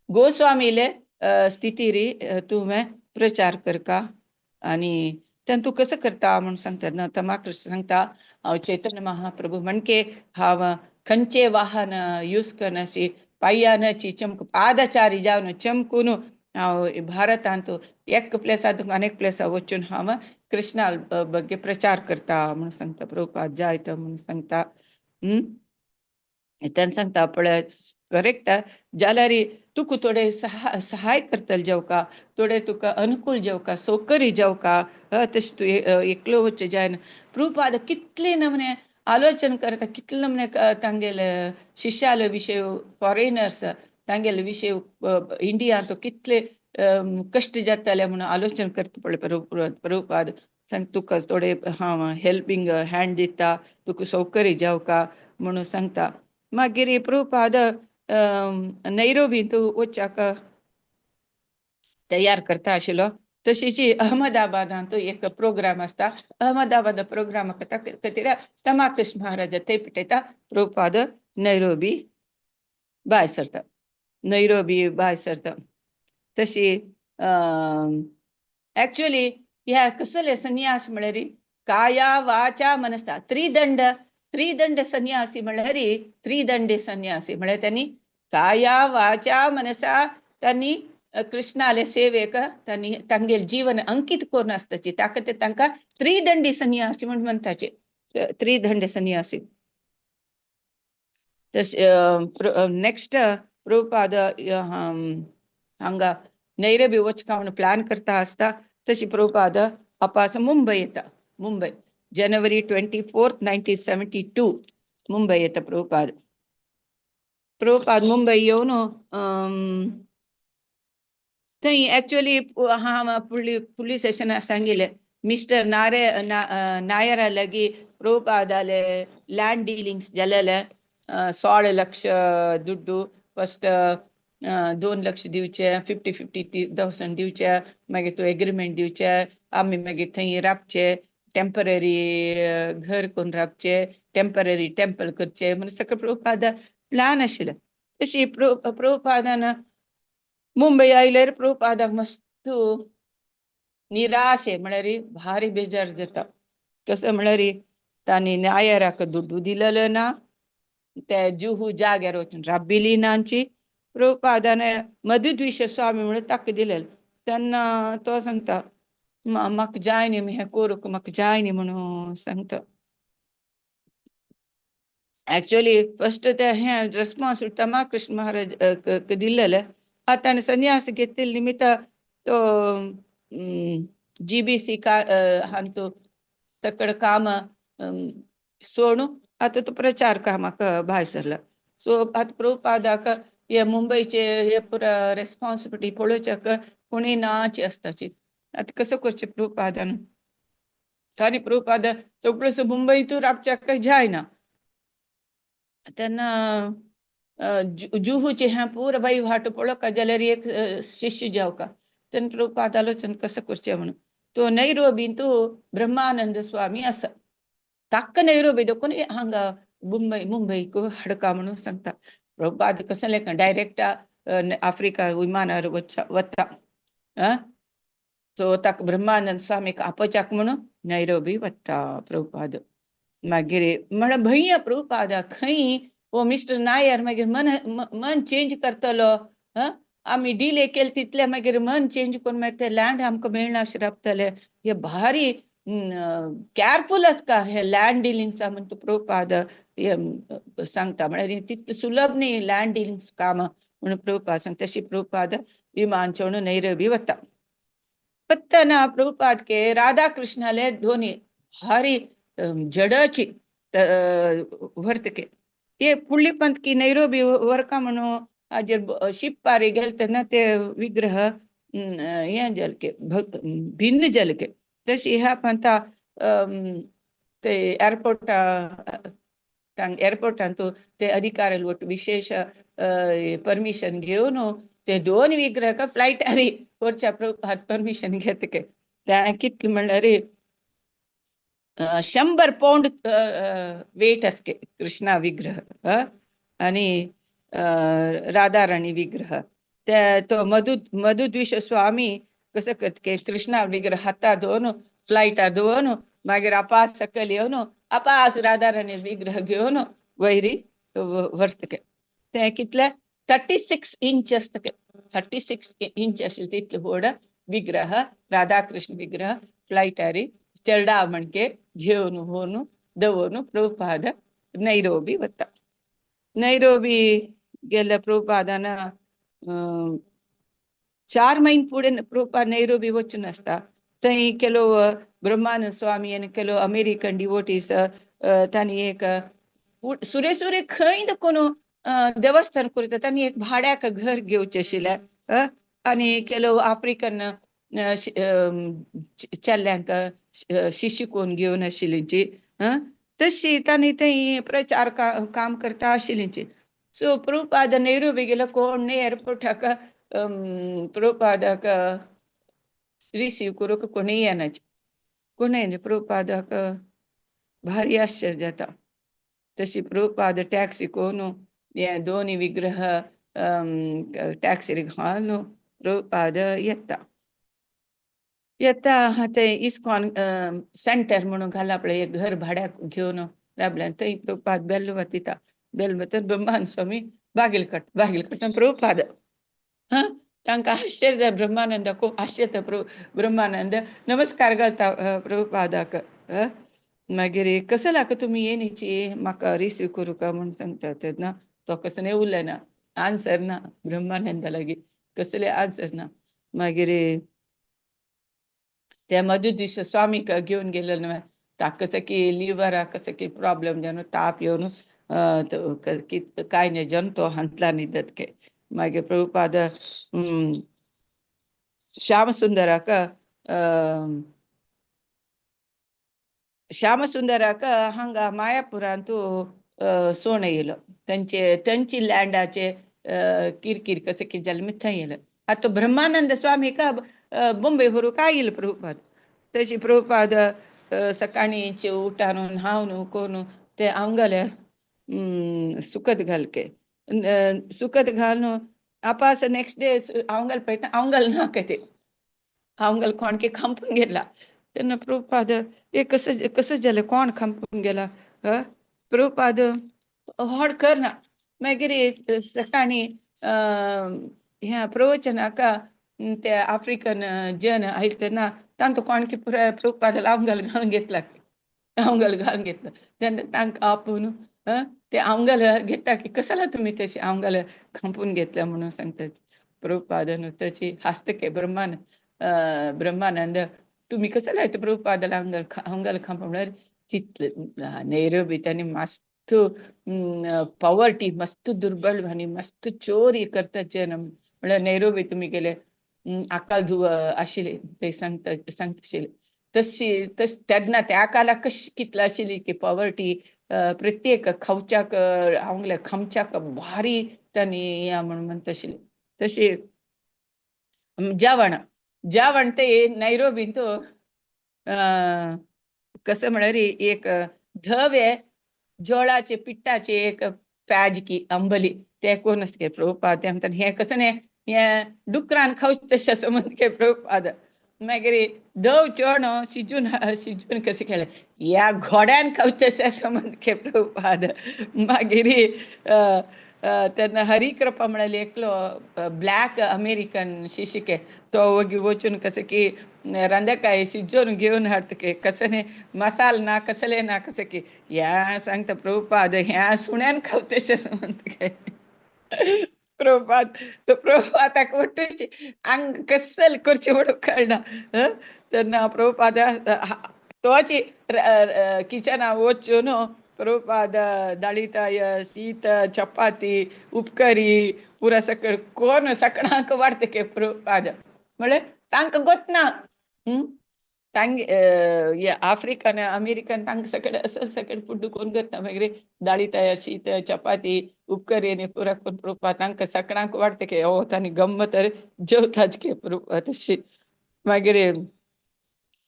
गोस्वामीले स्थितीरी तुवें प्रचार करका आनी तेन्ना तूं कसो करता म्हूण सांगता. ना तमा कृष्ण सांगता हांव चैतन्य महाप्रभू म्हणके हांव खंयचें वाहन यूज करनाशी, पांयानची चमक पादचारी जावन चमकून हांव भारतांत एक प्लेसा अनेक प्लेसा वचून हांव कृष्णा ಬಗ್ಗೆ प्रचार करता म्हणून सांगता. प्रभुपाद जाय तो म्हणून सांगता. तेन्ना सांगता पळय करेक्ट जाल्यार तुका थोडे सहाय करतले जेवका, थोडे तुका अनुकूल जेवका, सौकर्य जेवका, तशें तूं एकलो वचचें जायना. प्रभुपाद कितले नमने आलोचन करता, कितले नमने तांगेले शिष्याले विशय, फॉरेनर्स तांगेले विशय इंडियांत कितले कश्ट जाताले म्हणून आलोचन करता पळय प्रभुपाद. सांग तुका थोडे हांव हेल्पींग हँड दिता, तुका सौकर्य जावका म्हणून सांगता. मागीर प्रभुपाद नैरोबींत वचच्याक तयार करता आशिल्लो. तशीच अहमदाबादांत एक प्रोग्राम आसता. अहमदाबाद प्रोग्राम खातीर तमाकृष्ण महाराजा थंय पेटयता. प्रभुपाद नैरोबी भायर सरता, नैरोबी भायर सरता. तशी एक्चुअली ह्या कसले संन्यास म्हळ्यार काया वाचा मनसा त्रिदंड, त्रिदंड संन्यासी म्हळ्यार त्रिदंडे संन्यासी म्हळ्यार त्यांनी काया वाचा मनसा त्यांनी कृष्णाले सेवेक त्यांनी तांगेले जीवन अंकित करून आसताची, ताका ते तांकां त्रिदंडी संन्यासी म्हूण म्हणटाचे, त्रिदंड संन्यासी. तशें नेक्स्ट प्रभुपाद हांगा नैरोबी वचका म्हणून प्लॅन करता आसता. तशी प्रभुपाद आपास मुंबय येता. मुंबय January 24, 1972 Mumbai येता प्रभुपाद. प्रभुपाद मुंबय येवन थंय एक्चुअली हांव फुडली फुडली सेशनाक सांगिल्लें मिस्टर नारे नायरा लागीं प्रभुपादाले लँड डिलिंग्स जालेले 16 लक्ष दुड्डू, फस्ट 2 लक्ष दिवचे, 50-50 थावजंड दिवचे, मागीर तूं एग्रीमेंट दिवचे, आमी मागीर थंय राबचे, टेंपररी घर करून राबचे, टेंपररी टेंपल करचे म्हणून सगळें प्रभुपादा प्लॅन आशिल्लें. तशी प्रभुपादान मुंबय आयल्यार प्रभुपादाक मस्त निराशे म्हळ्यार भारी बेजार जाता. कसो म्हळ्यार तांणी नायराक दुड्डू दिलेलो ना, ते जुहू जाग्यार वचून राबिली ना आमची. प्रभुपादान मधुद्विष स्वामी म्हणून ताका दिलेलें. तेन्ना तो सांगता म्हाका जाय न्ही हें करूंक, म्हाका जाय न्ही म्हणून सांगता. एक्चुअली फस्ट ते हें रेस्पॉन्स तमाकृष्ण महाराज दिल्लेलें. आतां ताणें संन्यास घेतिल्ले निमित्त तो जीबीसी का हांतू तकड काम सोडून आतां तो प्रचार कामाक भायर सरला. सो आतां प्रभुपादाक हे मुंबयचे हे पुरा रेस्पॉन्सिबिलिटी पळोवच्याक कोणूय नाची आसताची. आतां कसो करचें प्रभुपादान? ताणी प्रभुपाद सगळें मुंबयतूय राबच्याक जायना. तेन्ना जुहूचे हें पुरो वहिवाट पळोवका जाल्यार एक शिष्य जावका. तेन्ना प्रभुपाद आलोचन कसो करचें म्हणून तो नैरोबींतू ब्रह्मानंद स्वामी आसा, ताका नैरोबी देखून हांगा मुंबईक हाडका म्हणून सांगता. प्रभुपाद कसलें लेखा डायरेक्ट आफ्रिका विमानार वता. सो ताका ब्रह्मानंद स्वामीक आपोवच्याक म्हणून नैरोबी वता प्रभुपाद. मागीर म्हळ्यार भंय प्रभुपादा खंय हो मिस्टर नायर मागीर मन मन चेंज करतलो. आमी डिले केले तितले मागीर मन चेंज करून मागीर ते लँड आमकां मेळना राबतले. हे भारी केअरफूल आसता हे लँड डिलिंग्सा म्हण तो प्रभुपाद सांगता. म्हळ्यार तितलें सुलभ न्ही लँड डिलिंग्स काम म्हणून प्रभुपाद सांगता. तशी प्रभुपाद विमान चोडून नैरोबी वता. वतना प्रभुपाद के राधा कृष्णाले दोनी भारी जडाची वर्तके ते फुडली पंत की नैरोबी वरका म्हणून हाजेर शिपारी गेले तेन्ना ते विग्रह हें जालके भिन्न जालके. तशी ह्या पंता ते एअरपोर्टा एअरपोर्टांत ते अधिकारी विशेष परमिशन घेवन ते दोन विग्रह फ्लायटारी व्हरच्या प्रभुपाद परमिशन घेतके. ते कितले म्हणल्यार 100 पौंड वेट आसके कृष्णा विग्रह आनी राधाराणी विग्रह. ते तो मधुद्विष स्वामी कसो करतके कृष्णा विग्रह हाता दवरून फ्लायटार दवरून मागीर आपास सकयल येवन आपास राधाराणी विग्रह घेवन वयरी व्हरतके. ते कितले 36 इंच आसतके, 36 इंच आशिल्ले तितले व्हड विग्रह राधाकृष्ण विग्रह फ्लायटारी चेरडा म्हणके घेवन व्हरून दवरून प्रभुपाद नैरोबी वता. नैरोबी गेल्या प्रभुपादान 4 म्हयने फुडें प्रभुपाद नैरोबी वचून आसता. थंय केलो ब्रह्मानंद स्वामी आनी केलो अमेरिकन डिवोटीस तांणी एक सुरे सुरे खंय देखून देवस्थान करता तांणी एक भाड्याक घर घेवचें आशिल्लें. आनी केलो आफ्रिकन चेल्ल्यांक शिष्य कोण घेवन आशिल्लीची तशी तांणी थंय प्रचार काम करता आशिल्लीची. सो प्रभुपाद नैरोबी गेलो कोण न्ही एअरपोर्टाक प्रभुपादाक रिसीव करूंक कोणूय येनाचे, कोणूय येना. प्रभुपादाक भारी आश्चर्य जाता. तशी प्रभुपाद टॅक्सी करून हे दोनी विग्रह टॅक्सीर घालून प्रभुपाद येता. येता ते इस्कॉन सेंटर म्हणून घाला पळय एक घर भाड्याक घेवन राबल्यान थंय प्रभुपाद बेल वतिता. बेल वता ब्रह्मानंद स्वामी बागील कट बागील कट प्रभुपाद तांकां आश्चर्य ब्रह्मानंद खूब आश्चर्य. ब्रह्मानंद नमस्कार घालता प्रभुपादाक. मागीर कसो लाका तुमी येनीची म्हाका रिसीव करूं का म्हूण सांगता तेन्ना तो कसलें उलयना, आन्सर ना ब्रह्मानंदा लागीं कसलें आन्सर ना. मागीर त्या मधुदिश स्वामीक घेवन गेले न्हय ताका कसो की लिवराक कसो की प्रॉब्लम जावन ताप येवन कांय न्हय जावन तो हांतला न्हिदत के. मागीर प्रभुपाद श्याम सुंदराक श्याम सुंदराक हांगा मायापुरांतू सोण येयलो. तेंचे तेंची लँडाचे किरकीर कसो कितें जालें मागीर थंय येयलो. आतां ब्रह्मानंद स्वामीक बॉम्बे व्हरूंक आयलो प्रभुपाद. तशी प्रभुपाद सकाळीं उठान न्हावन करून ते आंगाले सुकत घालके सुकत घालून आपास नेक्स्ट डे आंगाल पळयता आंगाल ना ते आंगाल कोणके खांपून गेला. तेन्ना प्रभुपाद हे कसं कसं जालें कोण खांपून गेला. प्रभुपाद व्हड करना. मागीर सकाळीं ह्या प्रवचनाक ते आफ्रिकन जन आयले तेन्ना तांकां कोणके पुराय प्रभुपादाला आंगाल घालून घेतला, आंगाल घालून घेतला. तेन्ना तांकां आपोवन ते आंगाल घेता की कशाला तुमी तशी आंगाल खांपून घेतल्या म्हणून सांगता. प्रभुपादान ताची हासतके ब्रह्मानंद तुमी कशाला प्रभुपादाला आंगाल आंगाल खांप म्हळ्यार तितले नैरोबी तांणी मस्त पॉवर्टी मस्त दुर्बल आनी मस्त चोरी करता जन म्हळ्यार नैरोबी तुमी गेले आकाल धुव आशिल्ले ते सांगता सांगता आशिल्ले. तशी तश तेन्ना त्या काळाक कशी कितली आशिल्ली की पॉवर्टी, प्रत्येक खावच्याक हांगले खामच्याक भारी तांणी हें म्हणून म्हणटा आशिल्ले. तशी जेवण जेवण ते नैरोबींत कसं म्हळ्यार एक धवे जोळाचे पिट्टाचे एक प्याजकी अंबली ते कोण आसता प्रभुपाद ते म्हणटात हें कसं न्ही हें डुकरान खावचें तशें आसा म्हणटा प्रभुपाद. मागीर धव चणो शिजून शिजून कशें केलें ह्या घोड्यान खावचें तशें आसा म्हणटा प्रभुपाद. मागीर तेन्ना हरिकृपा म्हळ्यार एकलो ब्लॅक अमेरिकन शिशिके तो वगी वचून कसं की रांदकाय शिजोवन घेवन हाडटा कसं न्ही मसाल ना कसले ना कसं की ह्या सांगता प्रभुपाद ह्या सुण्यान खावचें तशें म्हणटा प्रभुपाद. तो प्रभुपादाक वट्टूच आंग कसल करचें म्हणून कळना. तेन्ना प्रभुपाद तोच किचना वचून प्रभुपाद दाळीताय शीत चपाती उपकरी पुरा सकळ कोण सकणाक वाडटा के प्रभुपाद म्हळ्यार तांकां गोतना. तांगे आफ्रिकन अमेरिकन तांकां सगळे असं सगळे फूड कोण करता मागीर दाळीताय शीत चपाती उपकरी आनी पुरा कोण प्रभुपाद तांकां सकणाक वाडटा के हो तांणी गम्मत जेवताच के प्रभुपाद तशी. मागीर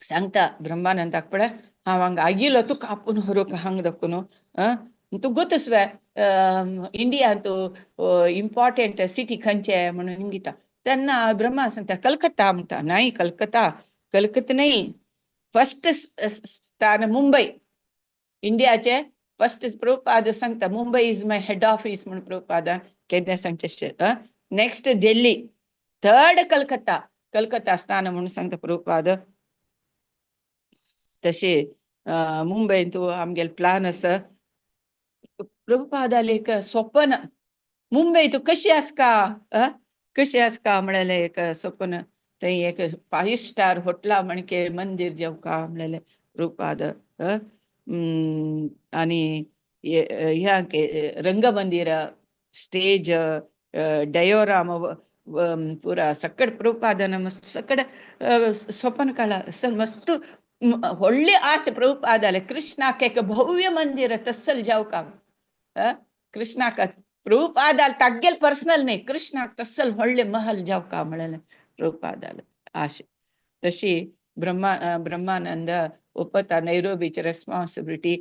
सांगता ब्रह्मानंदाक पळय हांव हांगा आयिलो तुका आपूण व्हरूंक हांगा दाखोवन तूं गोतस वे इंडियांत इम्पॉर्टंट सिटी खंयचे म्हणून इंगिता. तेन्ना ब्रह्मा सांगता कलकत्ता म्हणटा. नाही कलकत्ता कलकत्ता नाही, फर्स्ट स्थान मुंबई इंडियाचे फर्स्ट. प्रभुपाद सांगता Mumbai is my head office म्हणून प्रभुपादान केन्ना सांगचें. नेक्स्ट दिल्ली, थर्ड कलकत्ता, कलकत्ता स्थान म्हणून सांगता प्रभुपाद. तशें मुंबयंत आमगेलो प्लान आसा. प्रभुपादाले एक स्वप्न मुंबय तूं कशी आसका कशी आसका म्हणलें एक स्वप्न. थंय एक फायव स्टार होटला म्हणके मंदिर जेवका म्हणलें प्रभुपाद. आनी ह्या रंगमंदिर स्टेज डयोराम पुरा सकड प्रभुपादान सकड स्वप्न काडला. मस्त व्हडली आस प्रभुपादाले कृष्णाक एक भव्य मंदिर तस्सल जावका. कृष्णाक प्रभुपादाल तागेल पर्सनल न्ही, कृष्णाक तस्सल व्हडले महल जावका म्हणलें प्रभुपादाले आशे. तशी ब्रह्मानंद ओपता नैरोबीची रेस्पॉन्सिबिलिटी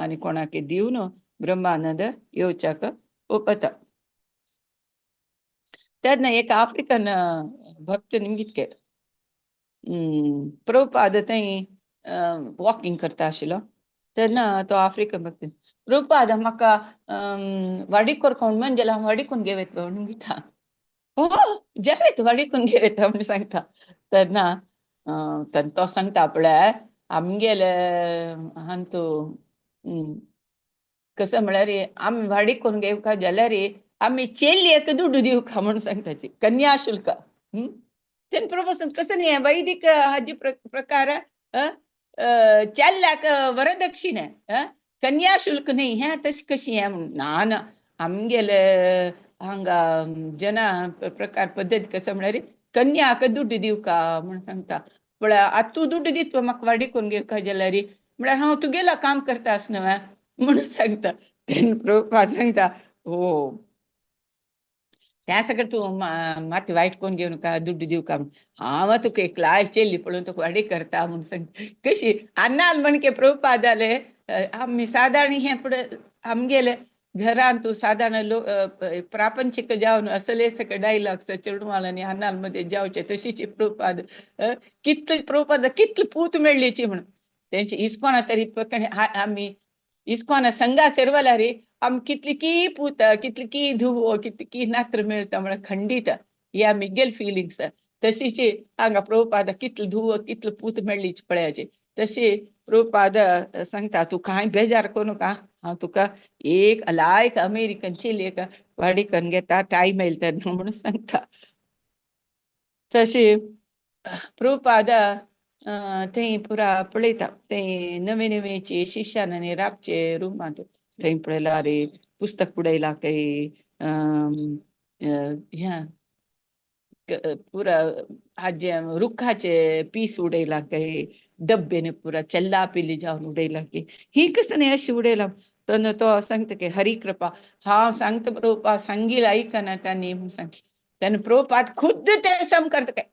आनी कोणाक दिवन ब्रह्मानंद येवच्याक ओपता. तेन्ना एक आफ्रिकन भक्त निमगितके प्रभुपाद थंय वॉकिंग करता आशिल्लो. तेन्ना तो आफ्रिकन भक्त प्रभुपाद म्हाका वाडी करका म्हूण म्हणजे हांव वाडी करून घेवयता म्हणून दिता. हो जेवेत वाडी करून घेवयता म्हणून सांगता. तेन्ना तो सांगता पळय आमगेले हांतू कसं म्हळ्यार आमी वाडी करून घेवका जाल्यार आमी चेल्येक दुडू दिवका म्हणून सांगता ती कन्या शुल्क. तेन्ना प्रभु कसं न्ही वैदिक हाजी प्रकार चेल्ल्याक वरदक्षिणें कन्या शुल्क न्ही हें तशें कशी हें म्हणून ना ना आमगेले हांगा जना प्रकार पद्दत कसं म्हळ्यार कन्याक दुड्ड दिवका म्हणून सांगता. पळय आतां तूं दुड्ड दित म्हाका वाडी करून घेवका जाल्यार म्हळ्यार हांव तुगेलो काम करता आस न्हय म्हणून सांगता. तेन्ना प्रभुपाद सांगता हो त्या सगळें तूं मात वायट कोण घेवन का दुड्ड दिवका हांव तुका एक लायक चेल्ली पळोवन तुका वाडी करता म्हणून सांगता. कशी अन्नाल म्हणके प्रभुपादाले आमी सादारण हें फुडें आमगेले घरान तूं सादारण लो प्रापंचिक जावन असले सगळे डायलॉग्स चेडवाल आनी अन्नाल मध्ये जावचे तशीच प्रभुपाद कितले प्रभुपाद कितले पूत मेळ्ळीची म्हणून तेंची इस्कोना तरी आमी इस्कोना संघा सेरवला रे आम कितली की पूत कितली की धुवो कितली की नात्र मेळटा म्हळ्यार खंडीत ह्या मिगेल फिलिंग्स. तशीच हांगा प्रभुपाद कितले धुवो कितले पूत मेळ्ळीच पळयाचे. तशी प्रभुपाद सांगता तूं कांय बेजार करूं नाका हांव तुका एक लायक अमेरिकन चेली एक वाडी करून घेता टायम येयलो तेन्ना म्हणून सांगता. तशी प्रभुपाद थंय पुरा पळयता थंय नवे नवेची शिष्यान आनी राबचे रुमांत थंय पळयला रे पुस्तक उडयला काही ह्या पुरा हाजे रुखाचे पीस उडयला काय डब्बेने पुरा चल्ला पिली जावन उडयला की ही कसं नाही अशी उडयला. तर तो सांगता की हरी कृपा हांव सांगता प्रभुपाद सांगील आयकना तांणी म्हणून सांग. तेन्ना प्रभुपाद खुद्द ते सम करता काय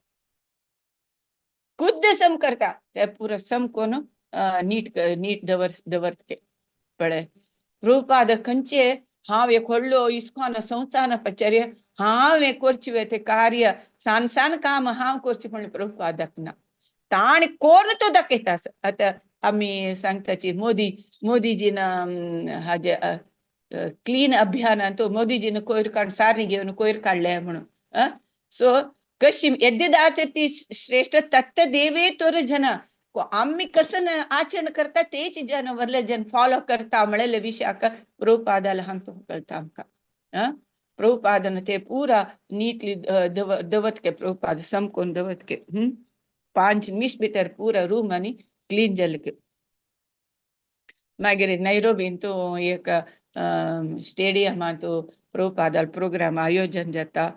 खुद्द सम करता ते पुरा सम करून नीट नीट दवर दवरते. पळय प्रभुपाद खंयचे हांव एक व्हडलो इस्कॉन संस्थान आचार्य हांव हें करचें तें कार्य सान सान काम हांव करचें म्हणलें प्रभुपादाक ना. ताणें कोन्न तो दाखयता. आतां आमी सांगताची मोदी मोदीजीन हाजे क्लीन अभियानान तो मोदीजीन कोयर काड सारणी घेवन कोयर काडले म्हणून. सो कशी यद्यदाचरती श्रेष्ठ तत्त देवे तोर जन आमी कसं आचरण करता तेच जन वरले जन फॉलो करता म्हणलेले विशयाक प्रभुपादाला हांगा कळटा आमकां. प्रभुपादन ते पुरा नीटली दवत के प्रभुपाद समकोन दवत के 5 निमिष भितर पुरा रूम आनी क्लीन जालें. मागीर नैरोबीन तो एक स्टेडियमांत प्रभुपादाल प्रोग्राम आयोजन जाता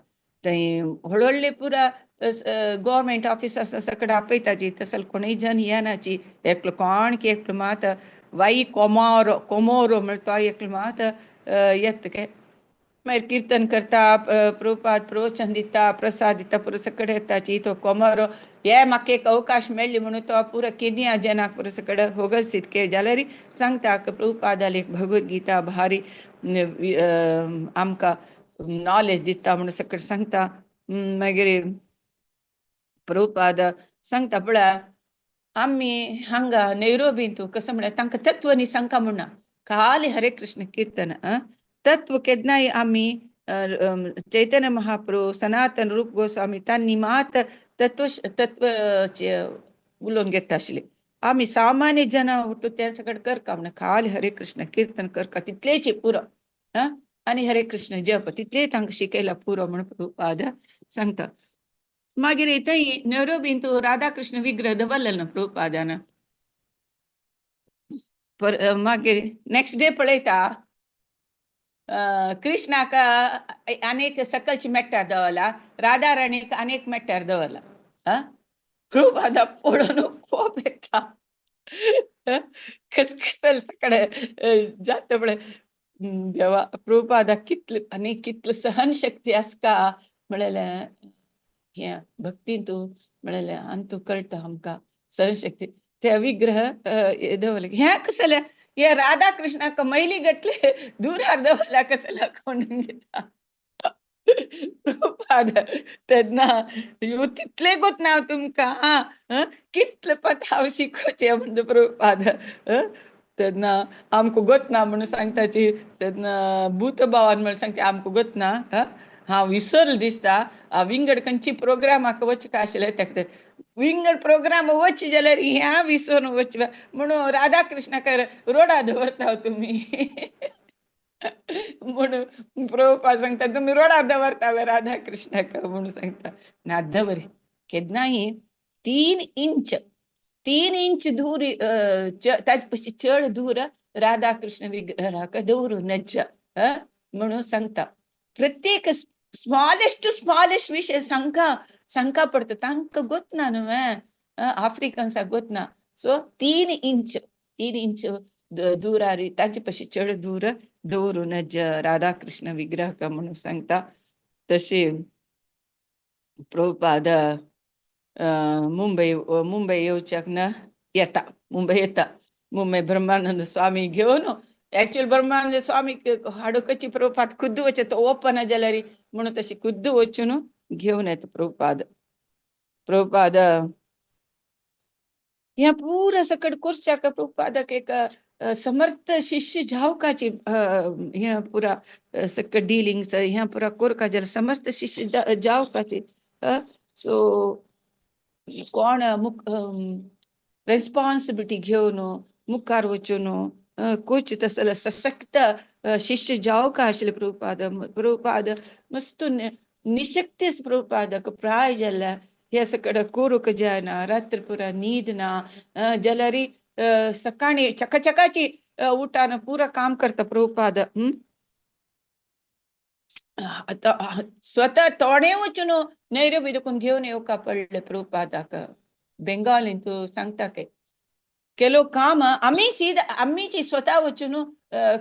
थंय व्हड व्हडले पुरा गव्हर्मेंट ऑफिसर्स सगळे आपयताची तसल कोणूय जन येनाची. एकलो कोण की एकलो मात वाई कोमोरो कोमोरो म्हळ्यार तो एकलो मात येता के मागीर किर्तन करता प्रभुपाद प्रवचन दिता प्रसाद दिता पुरो सगळे येताची. तो कोमोरो हे म्हाका एक अवकाश मेळ्ळी म्हणून तो पुरो केन्या जनाक पुरो सगळे होगलसीत के जाल्यार सांगता प्रभुपादाली एक भगवद गीता भारी आमकां नॉलेज दिता म्हणून सगळें सांगता. मागीर प्रभुपाद सांगता पळय आमी हांगा नैरोबींत कसं म्हळ्यार तांकां तत्व न्ही सांगता म्हणना खाली हरे कृष्ण कीर्तन तत्व केन्नाय आमी चैतन्य महाप्रभु सनातन रूप गोस्वामी तांणी मात तत्व तत्व उलोवन घेता आशिल्ले. आमी सामान्य जनां उठू ते सगळें करका म्हणून खाली हरे कृष्ण कीर्तन करका तितलेच पुरो आनी हरे कृष्ण जप तितलें तांकां शिकयला पुरो म्हणून प्रभुपाद सांगता. मागीर थंय नैरोबींत राधा कृष्ण विग्रह दवरलेलो प्रभुपादान. मागीर नेक्स्ट डे पळयता कृष्णाक अनेक सकलची मेट्टार दवरला राधा राणीक अनेक मेट्टार दवरला. प्रभुपादा पळोवन कोप येता खसखसल सगळे जाता पळय देवा प्रभुपादा कितले आनी कितले सहनशक्ती आसता म्हणलें हें भक्तीन तूं म्हणलें आनी तूं कळटा आमकां सहनशक्ती. ते विग्रह दवरले हें कसलें हे राधा कृष्णाक मैली गटले दूरार दवरला कसला कोण घेता. प्रभुपाद तेन्ना यो तितलें गोत ना तुमकां कितलें पद हांव शिकोवचें म्हणटा प्रभुपाद. तेन्ना आमकां गोत ना म्हणून सांगताची तेन्ना भूत भावान म्हणून सांगता आमकां गोत ना हांव विसरल दिसता विंगड खंयची प्रोग्रामाक वचका आशिल्लें ताका विंगड प्रोग्राम वच जाल्यार ह्या विसरून वच म्हणून राधा कृष्णाक रोडा दवरता तुमी म्हणून प्रभुपाद सांगता तुमी रोडार दवरता राधा कृष्णाक म्हणून सांगता. ना दवर केन्नाय 3 इंच 3 इंच दूर ताजे पशी चड दूर राधा कृष्ण विग्रहाक दवरूं नज म्हणून सांगता. प्रत्येक स्मॉलेस्ट स्मॉलेस्ट विशय सांगका सांगका पडटा तांकां गोत ना न्हू आफ्रिकन्साक गोत ना. सो 3 इंच 3 इंच दूरार ताजे पशी चड दूर दवरूं नज राधा कृष्ण विग्रह म्हणून सांगता. तशी प्रभुपाद मुंबई मुंबई येवच्याक ना येता मुंबय येता मुंबय ब्रह्मानंद स्वामी घेवन एक्चुअल ब्रह्मानंद स्वामी हाडूकची प्रभुपाद खुद्द वचता तो ओपन जाल्यार म्हणून तशी खुद्द वचून घेवन येता प्रभुपाद. प्रभुपाद ह्या पुरा सकट करच्याक प्रभुपादाक एक समर्थ शिष्य जावकाची ह्या पुरा सकट डिलिंग्स ह्या पुरा कोरका जाल्यार समर्थ शिष्य जावकाची. सो कोण मुख रेस्पॉन्सिबिलिटी घेवन मुखार वचून कोच तसले सशक्त शिष्य जावका आशिल्ले प्रभुपाद. प्रभुपाद मस्त निशक्ती प्रभुपादाक प्राय जाल्या हे सगळें करूंक जायना रात्र पुरा न्हीद ना जाल्यार सकाळी चकाचकाची उठान पुरा काम करता प्रभुपाद. आतां स्वता तोणे वचून नैरोबी देखून घेवन येवका पडलें प्रभुपादाक. बेंगालीन तूं सांगता के केलो काम आमी सीद आमीची स्वता वचून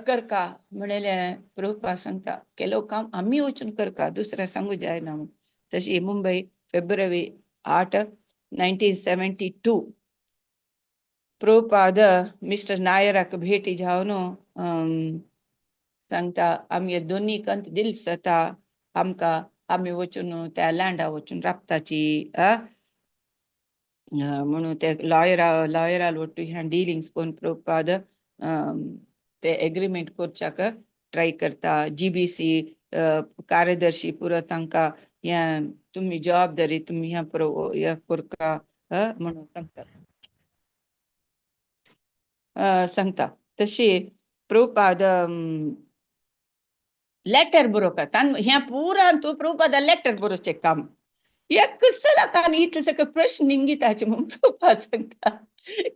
करका म्हणलें प्रभुपाद सांगता, केलो काम आमी वचून करका, दुसऱ्या सांगू जायना म्हूण. तशी मुंबय फेब्रुवारी 8 1972 प्रभुपाद मिस्टर नायराक भेटी जावन सांगता आमगे दोनी कंत दिल जाता आमकां, आमी वचून त्या लँडा वचून राबताची म्हणून ते लॉयरा ಒಟ್ಟು ह्या डिलिंग्स करून प्रभुपाद ते एग्रीमेंट करच्याक ट्राय करता. जीबीसी कार्यदर्शी पुरो तांकां ह्या तुमी जबाबदारी तुमी ह्या पुरो ह्या करका म्हणून सांगता सांगता. तशी प्रभुपाद लेटर बरोवका तान ह्या पुरान तूं प्रभुपादा लेटर बरोवचें काम. ह्या कसो लोकांनी इतले सगळे प्रश्न निमगिताचे म्हूण प्रभुपाद सांगता,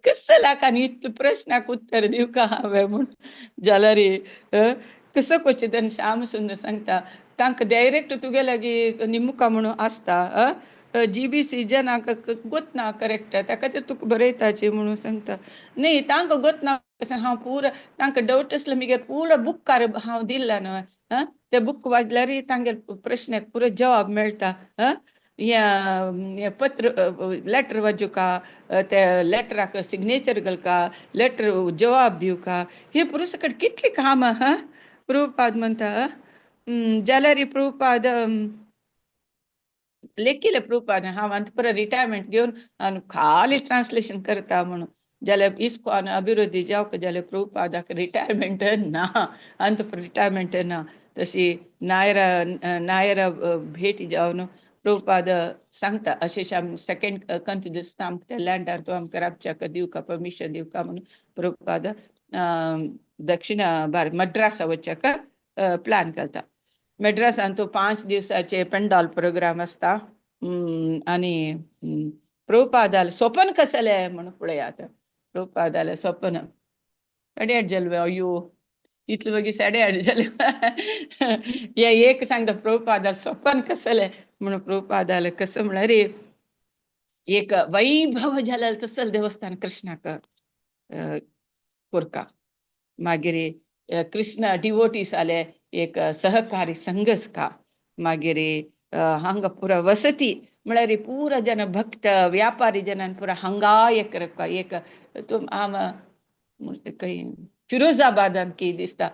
कसो लोकांनी इतले प्रश्नाक उत्तर दिवका हांवें म्हूण जाल्यार कसो करचें. तेन्ना श्याम सुंदर सांगता तांकां डायरेक्ट तुगे लागीं निमुका म्हणून आसता जीबीसी जनाक गोत ना करेक्ट ताका ते तुका बरयताचे म्हणून सांगता. न्ही तांकां गोत ना हांव पुरो तांकां डावट आसलो मागीर पुरो बुकार हांव दिला न्हय, ते बूक वाचल्यार तांगेले प्रश्नाक पुरो जवाब मेळटा. ह्या पत्र लेटर वाजुका, ते लेटराक सिग्नेचर घालका, लेटर जवाब दिवका, हे पुरो सकट कितली कामां. हा प्रभुपाद म्हणटा जाल्यार प्रभुपाद लेखिले प्रभुपाद हांव आतां पुरो रिटायरमेंट घेवन आनी खाली ट्रान्सलेशन करता म्हणून. जाल्यार इस्कॉन अभिवृद्धी जावंक जाल्यार प्रभुपादाक रिटायरमेंट ना, अंत रिटायरमेंट ना. तशी नायरा नायरा भेटी जावन प्रभुपाद सांगता अशें आमी सेकेंड कंत दिसता आमकां त्या लँडार तो आमकां राबच्याक दिवका परमिशन दिवका म्हणून प्रभुपाद दक्षिण भारत मद्रासा वचच्याक प्लॅन करता. मद्रासान तो 5 दिवसाचे पेंडॉल प्रोग्राम आसता आनी प्रभुपादाले स्वपन कसलें म्हणून पळयात. प्रभुपादाले स्वपन 8:30 जालें, अयो इतले मागीर 8:30 जालें. हे एक सांगता प्रभुपादाले स्वपन कसलें म्हणून. प्रभुपादाले कसं म्हळ्यार एक वैभव जालें तसलें देवस्थान कृष्णाक कोरका. मागीर कृष्ण डिवोटीस आले एक सहकारी संघ का. मागीर हांगा पुरा वसती म्हळ्यार पुरा जन भक्त व्यापारी जनान पुरा हांगा एक रका एक आम खंय फिरोजाबादान की दिसता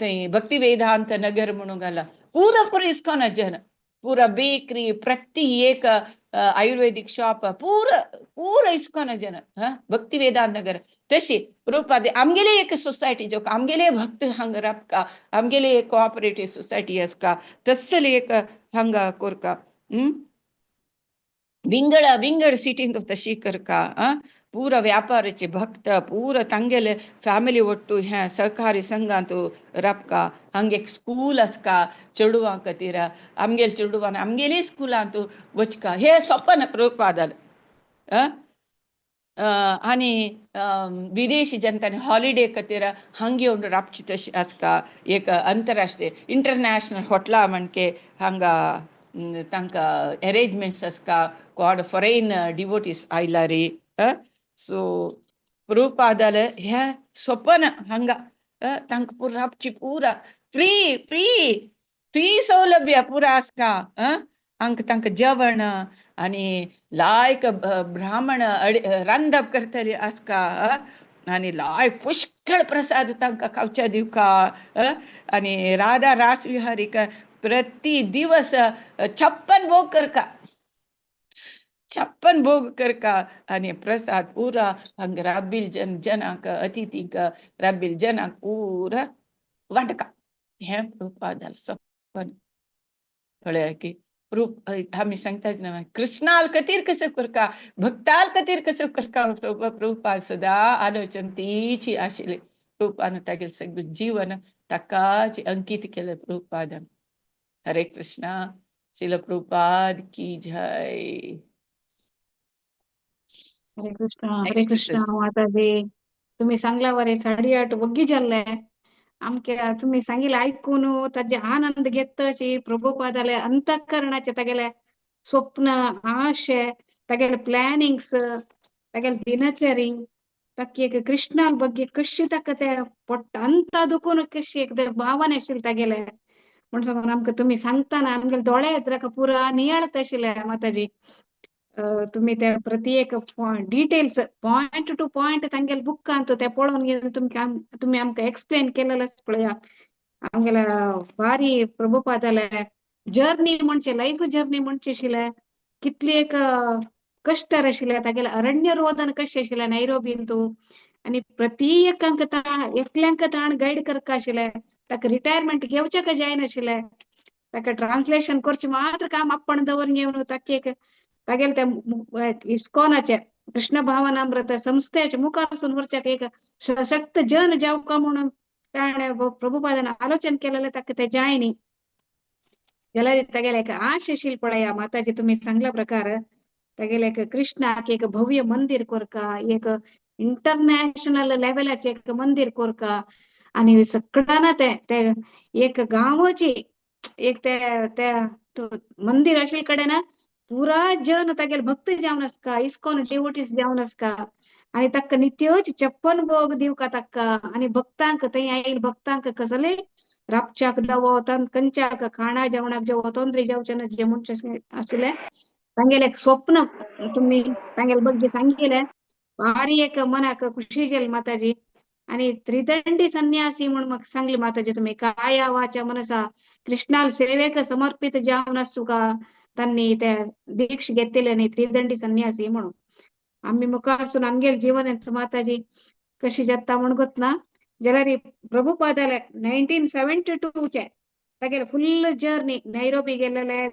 थंय भक्ती वेदांत नगर म्हणून घाला पुरा पुरा इस्कॉना जन पुरा बेकरी प्रति एक आयुर्वेदिक शॉप पुरा पुरा इस्कॉना जन भक्ती वेदांत नगर. तशी प्रभुपाद आमगेले एक सोसायटी जो आमगेले भक्त हांगा राबका, आमगेले एक कोऑपरेटिव्ह सोसायटी आसका तसले एक हांगा कोरका. विंगड विंगड सिटींत तशी करका. पुरा व्यापाराचे भक्त पुरा तांगेले फॅमिली ಒಟ್ಟು ह्या सहकारी संघांत राबका. हांगा एक स्कूल आसका चेडवां खातीर, आमगेले चेडवान आमगेले स्कुलांत वचका हे सपन प्रभुपादान. आनी विदेशी जनतांनी हॉलिडे खातीर हांगा येवन राबची तशी आसका. एक अंतरराष्ट्रीय इंटरनॅशनल हॉटला म्हणके हांगा तांकां एरेंजमेंट्स आसका कोण फॉरेन डिवोटीस आयला रे. सो प्रभुपादाले हे स्वपन हांगा तांकां पुरा राबची पुरा फ्री फ्री फ्री सौलभ्य पुरा आसका. हांकां तांकां जेवण आनी लायक ब्राह्मण रांदप करतले आसका आनी लायक पुष्कळ प्रसाद तांकां खावच्या दिवका. आनी राधा रास विहारीक प्रति दिवस 56 भोग करका, 56 भोग करका आनी प्रसाद पुरा हांगा राबील जन जनाक अतिथीक राबील जनाक पुरा वांटका. हें प्रभुपादालें सपन. कळ्ळें की आमी सांगतात न्हय कृष्णाल खातीर कसो करका, भक्ताल खातीर कसो करका. प्रभुपाद सदा आलोचन तीची आशिल्ली. प्रभुपादान तागेलें सगळें जीवन ताकाच अंकीत केलें प्रभुपादान. हरे कृष्णा, श्रील प्रभुपाद की जय. हरे कृष्णा, हरे कृष्णा माताजी. तुम्ही सांगल्यावर 8:30 वग्गी जाल्ले. आमके तुमी सांगिल्लें आयकून ताजे आनंद घेतशी प्रभुपादाले अंतःकरणाचे तागेले स्वप्न आशे तागेले प्लॅनिंग्स तागेले दिनचरी ताका एक कृष्णा ಬಗ್ಗೆ कशी ताका ते पोट्ट अंतादुकून कशी एक भावना आशिल्ली तागेले म्हण सांगून आमकां तुमी सांगतना आमगेले दोळे येता पुरा नियाळत आशिल्ले माताजी. तुमी ते प्रति एक डिटेल्स पॉयंट टू पॉयंट तांगेले बुकांत ते पळोवन घेवन तुमकां तुमी आमकां एक्सप्लेन केलेलें पळया. आमगेले भारी प्रभुपादाले जर्नी म्हणचे लायफ जर्नी म्हणचे आशिल्लें कितली एक कश्ट आशिल्ले तागेले अरण्य रोदन कशें आशिल्लें नैरोबींतू आनी प्रति एकांक एकल्यांक ताण गायड करका आशिल्लें ताका रिटायरमेंट घेवचें जायनाशिल्लें ताका ट्रान्सलेशन करचें मात्र काम आपण दवरून घेवन ताका एक तागेले ते इस्कॉनाचे कृष्ण भावनामृत संस्थेचे मुखारसून व्हरच्याक एक सशक्त जन जावका म्हणून ताणें प्रभुपादान आलोचन केलेलें ताका ते जायनी. जाल्यार तागेले एक आश आशिल्ली पळया माताजी तुमी सांगल्या प्रकार तागेले एक कृष्णाक एक भव्य मंदिर कोरका एक इंटरनॅशनल लेवलाचे एक मंदिर कोरका आनी सगळ्यांना ते ते एक गांवची एक ते ते मंदिर आशिल्ले कडेन पुरा जन तागेले भक्त जावन आसका इस्कॉन डिवोटीस जावन आसका आनी ताका नित्योच चप्पन भोग दिवका ताका आनी भक्तांक थंय आयिल्ले भक्तांक कसले रापच्याक दवो कंच्याक खाणा जेवणाक जेवो तोंद्री जेवचें ना जे म्हणचे आशिल्लें तांगेलें एक स्वप्न तुमी तांगेले ಬಗ್ಗೆ सांगिल्लें भारी एक मनाक खुशी जाली माताजी. आनी त्रिदंडी संन्यासी म्हूण म्हाका सांगली माताजी तुमी काया वाचा मनसा कृष्णाल सेवेक समर्पित जावन आसूका तांणी ते दीक्ष घेतलेले न्ही त्रिदंडी संन्यासी म्हणून. आमी मुखारसून आमगेले जीवन माताजी कशी जाता म्हण गोतना जाल्यार प्रभुपादाले 1972 तागेले फुल जर्नी नैरोबी गेलेले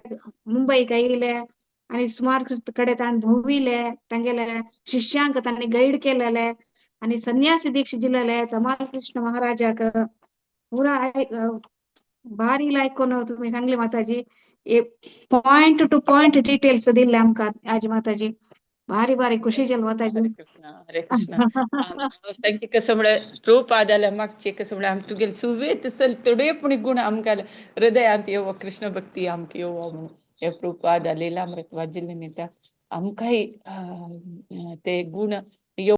मुंबईक आयिल्ले आनी सुमार कडेन ताणें भोंविल्ले तांगेले शिष्यांक तांणी गायड केलेले आनी संन्यासी दीक्ष दिलेले तमाल कृष्ण महाराजाक पुरा भारी आयकून तुमी सांगली माताजी पॉयंट टू पॉयंट डिटेल्स दिल्ले आमकां आज माताजी. भारी भारी खुशी जाली माताजी. हरे कृष्ण हरे कृष्ण. तांची कसं म्हळ्यार प्रभुपादाल्या मागचे कसं म्हळ्यार आम तुगेले सुवेत सल थोडे पूण गुण आमकां हृदयांत येवो कृष्ण भक्ती आमकां येवो म्हणून हे प्रभुपादा लीलामृत वाजिल्ले निमित्तान आमकांय ते गुण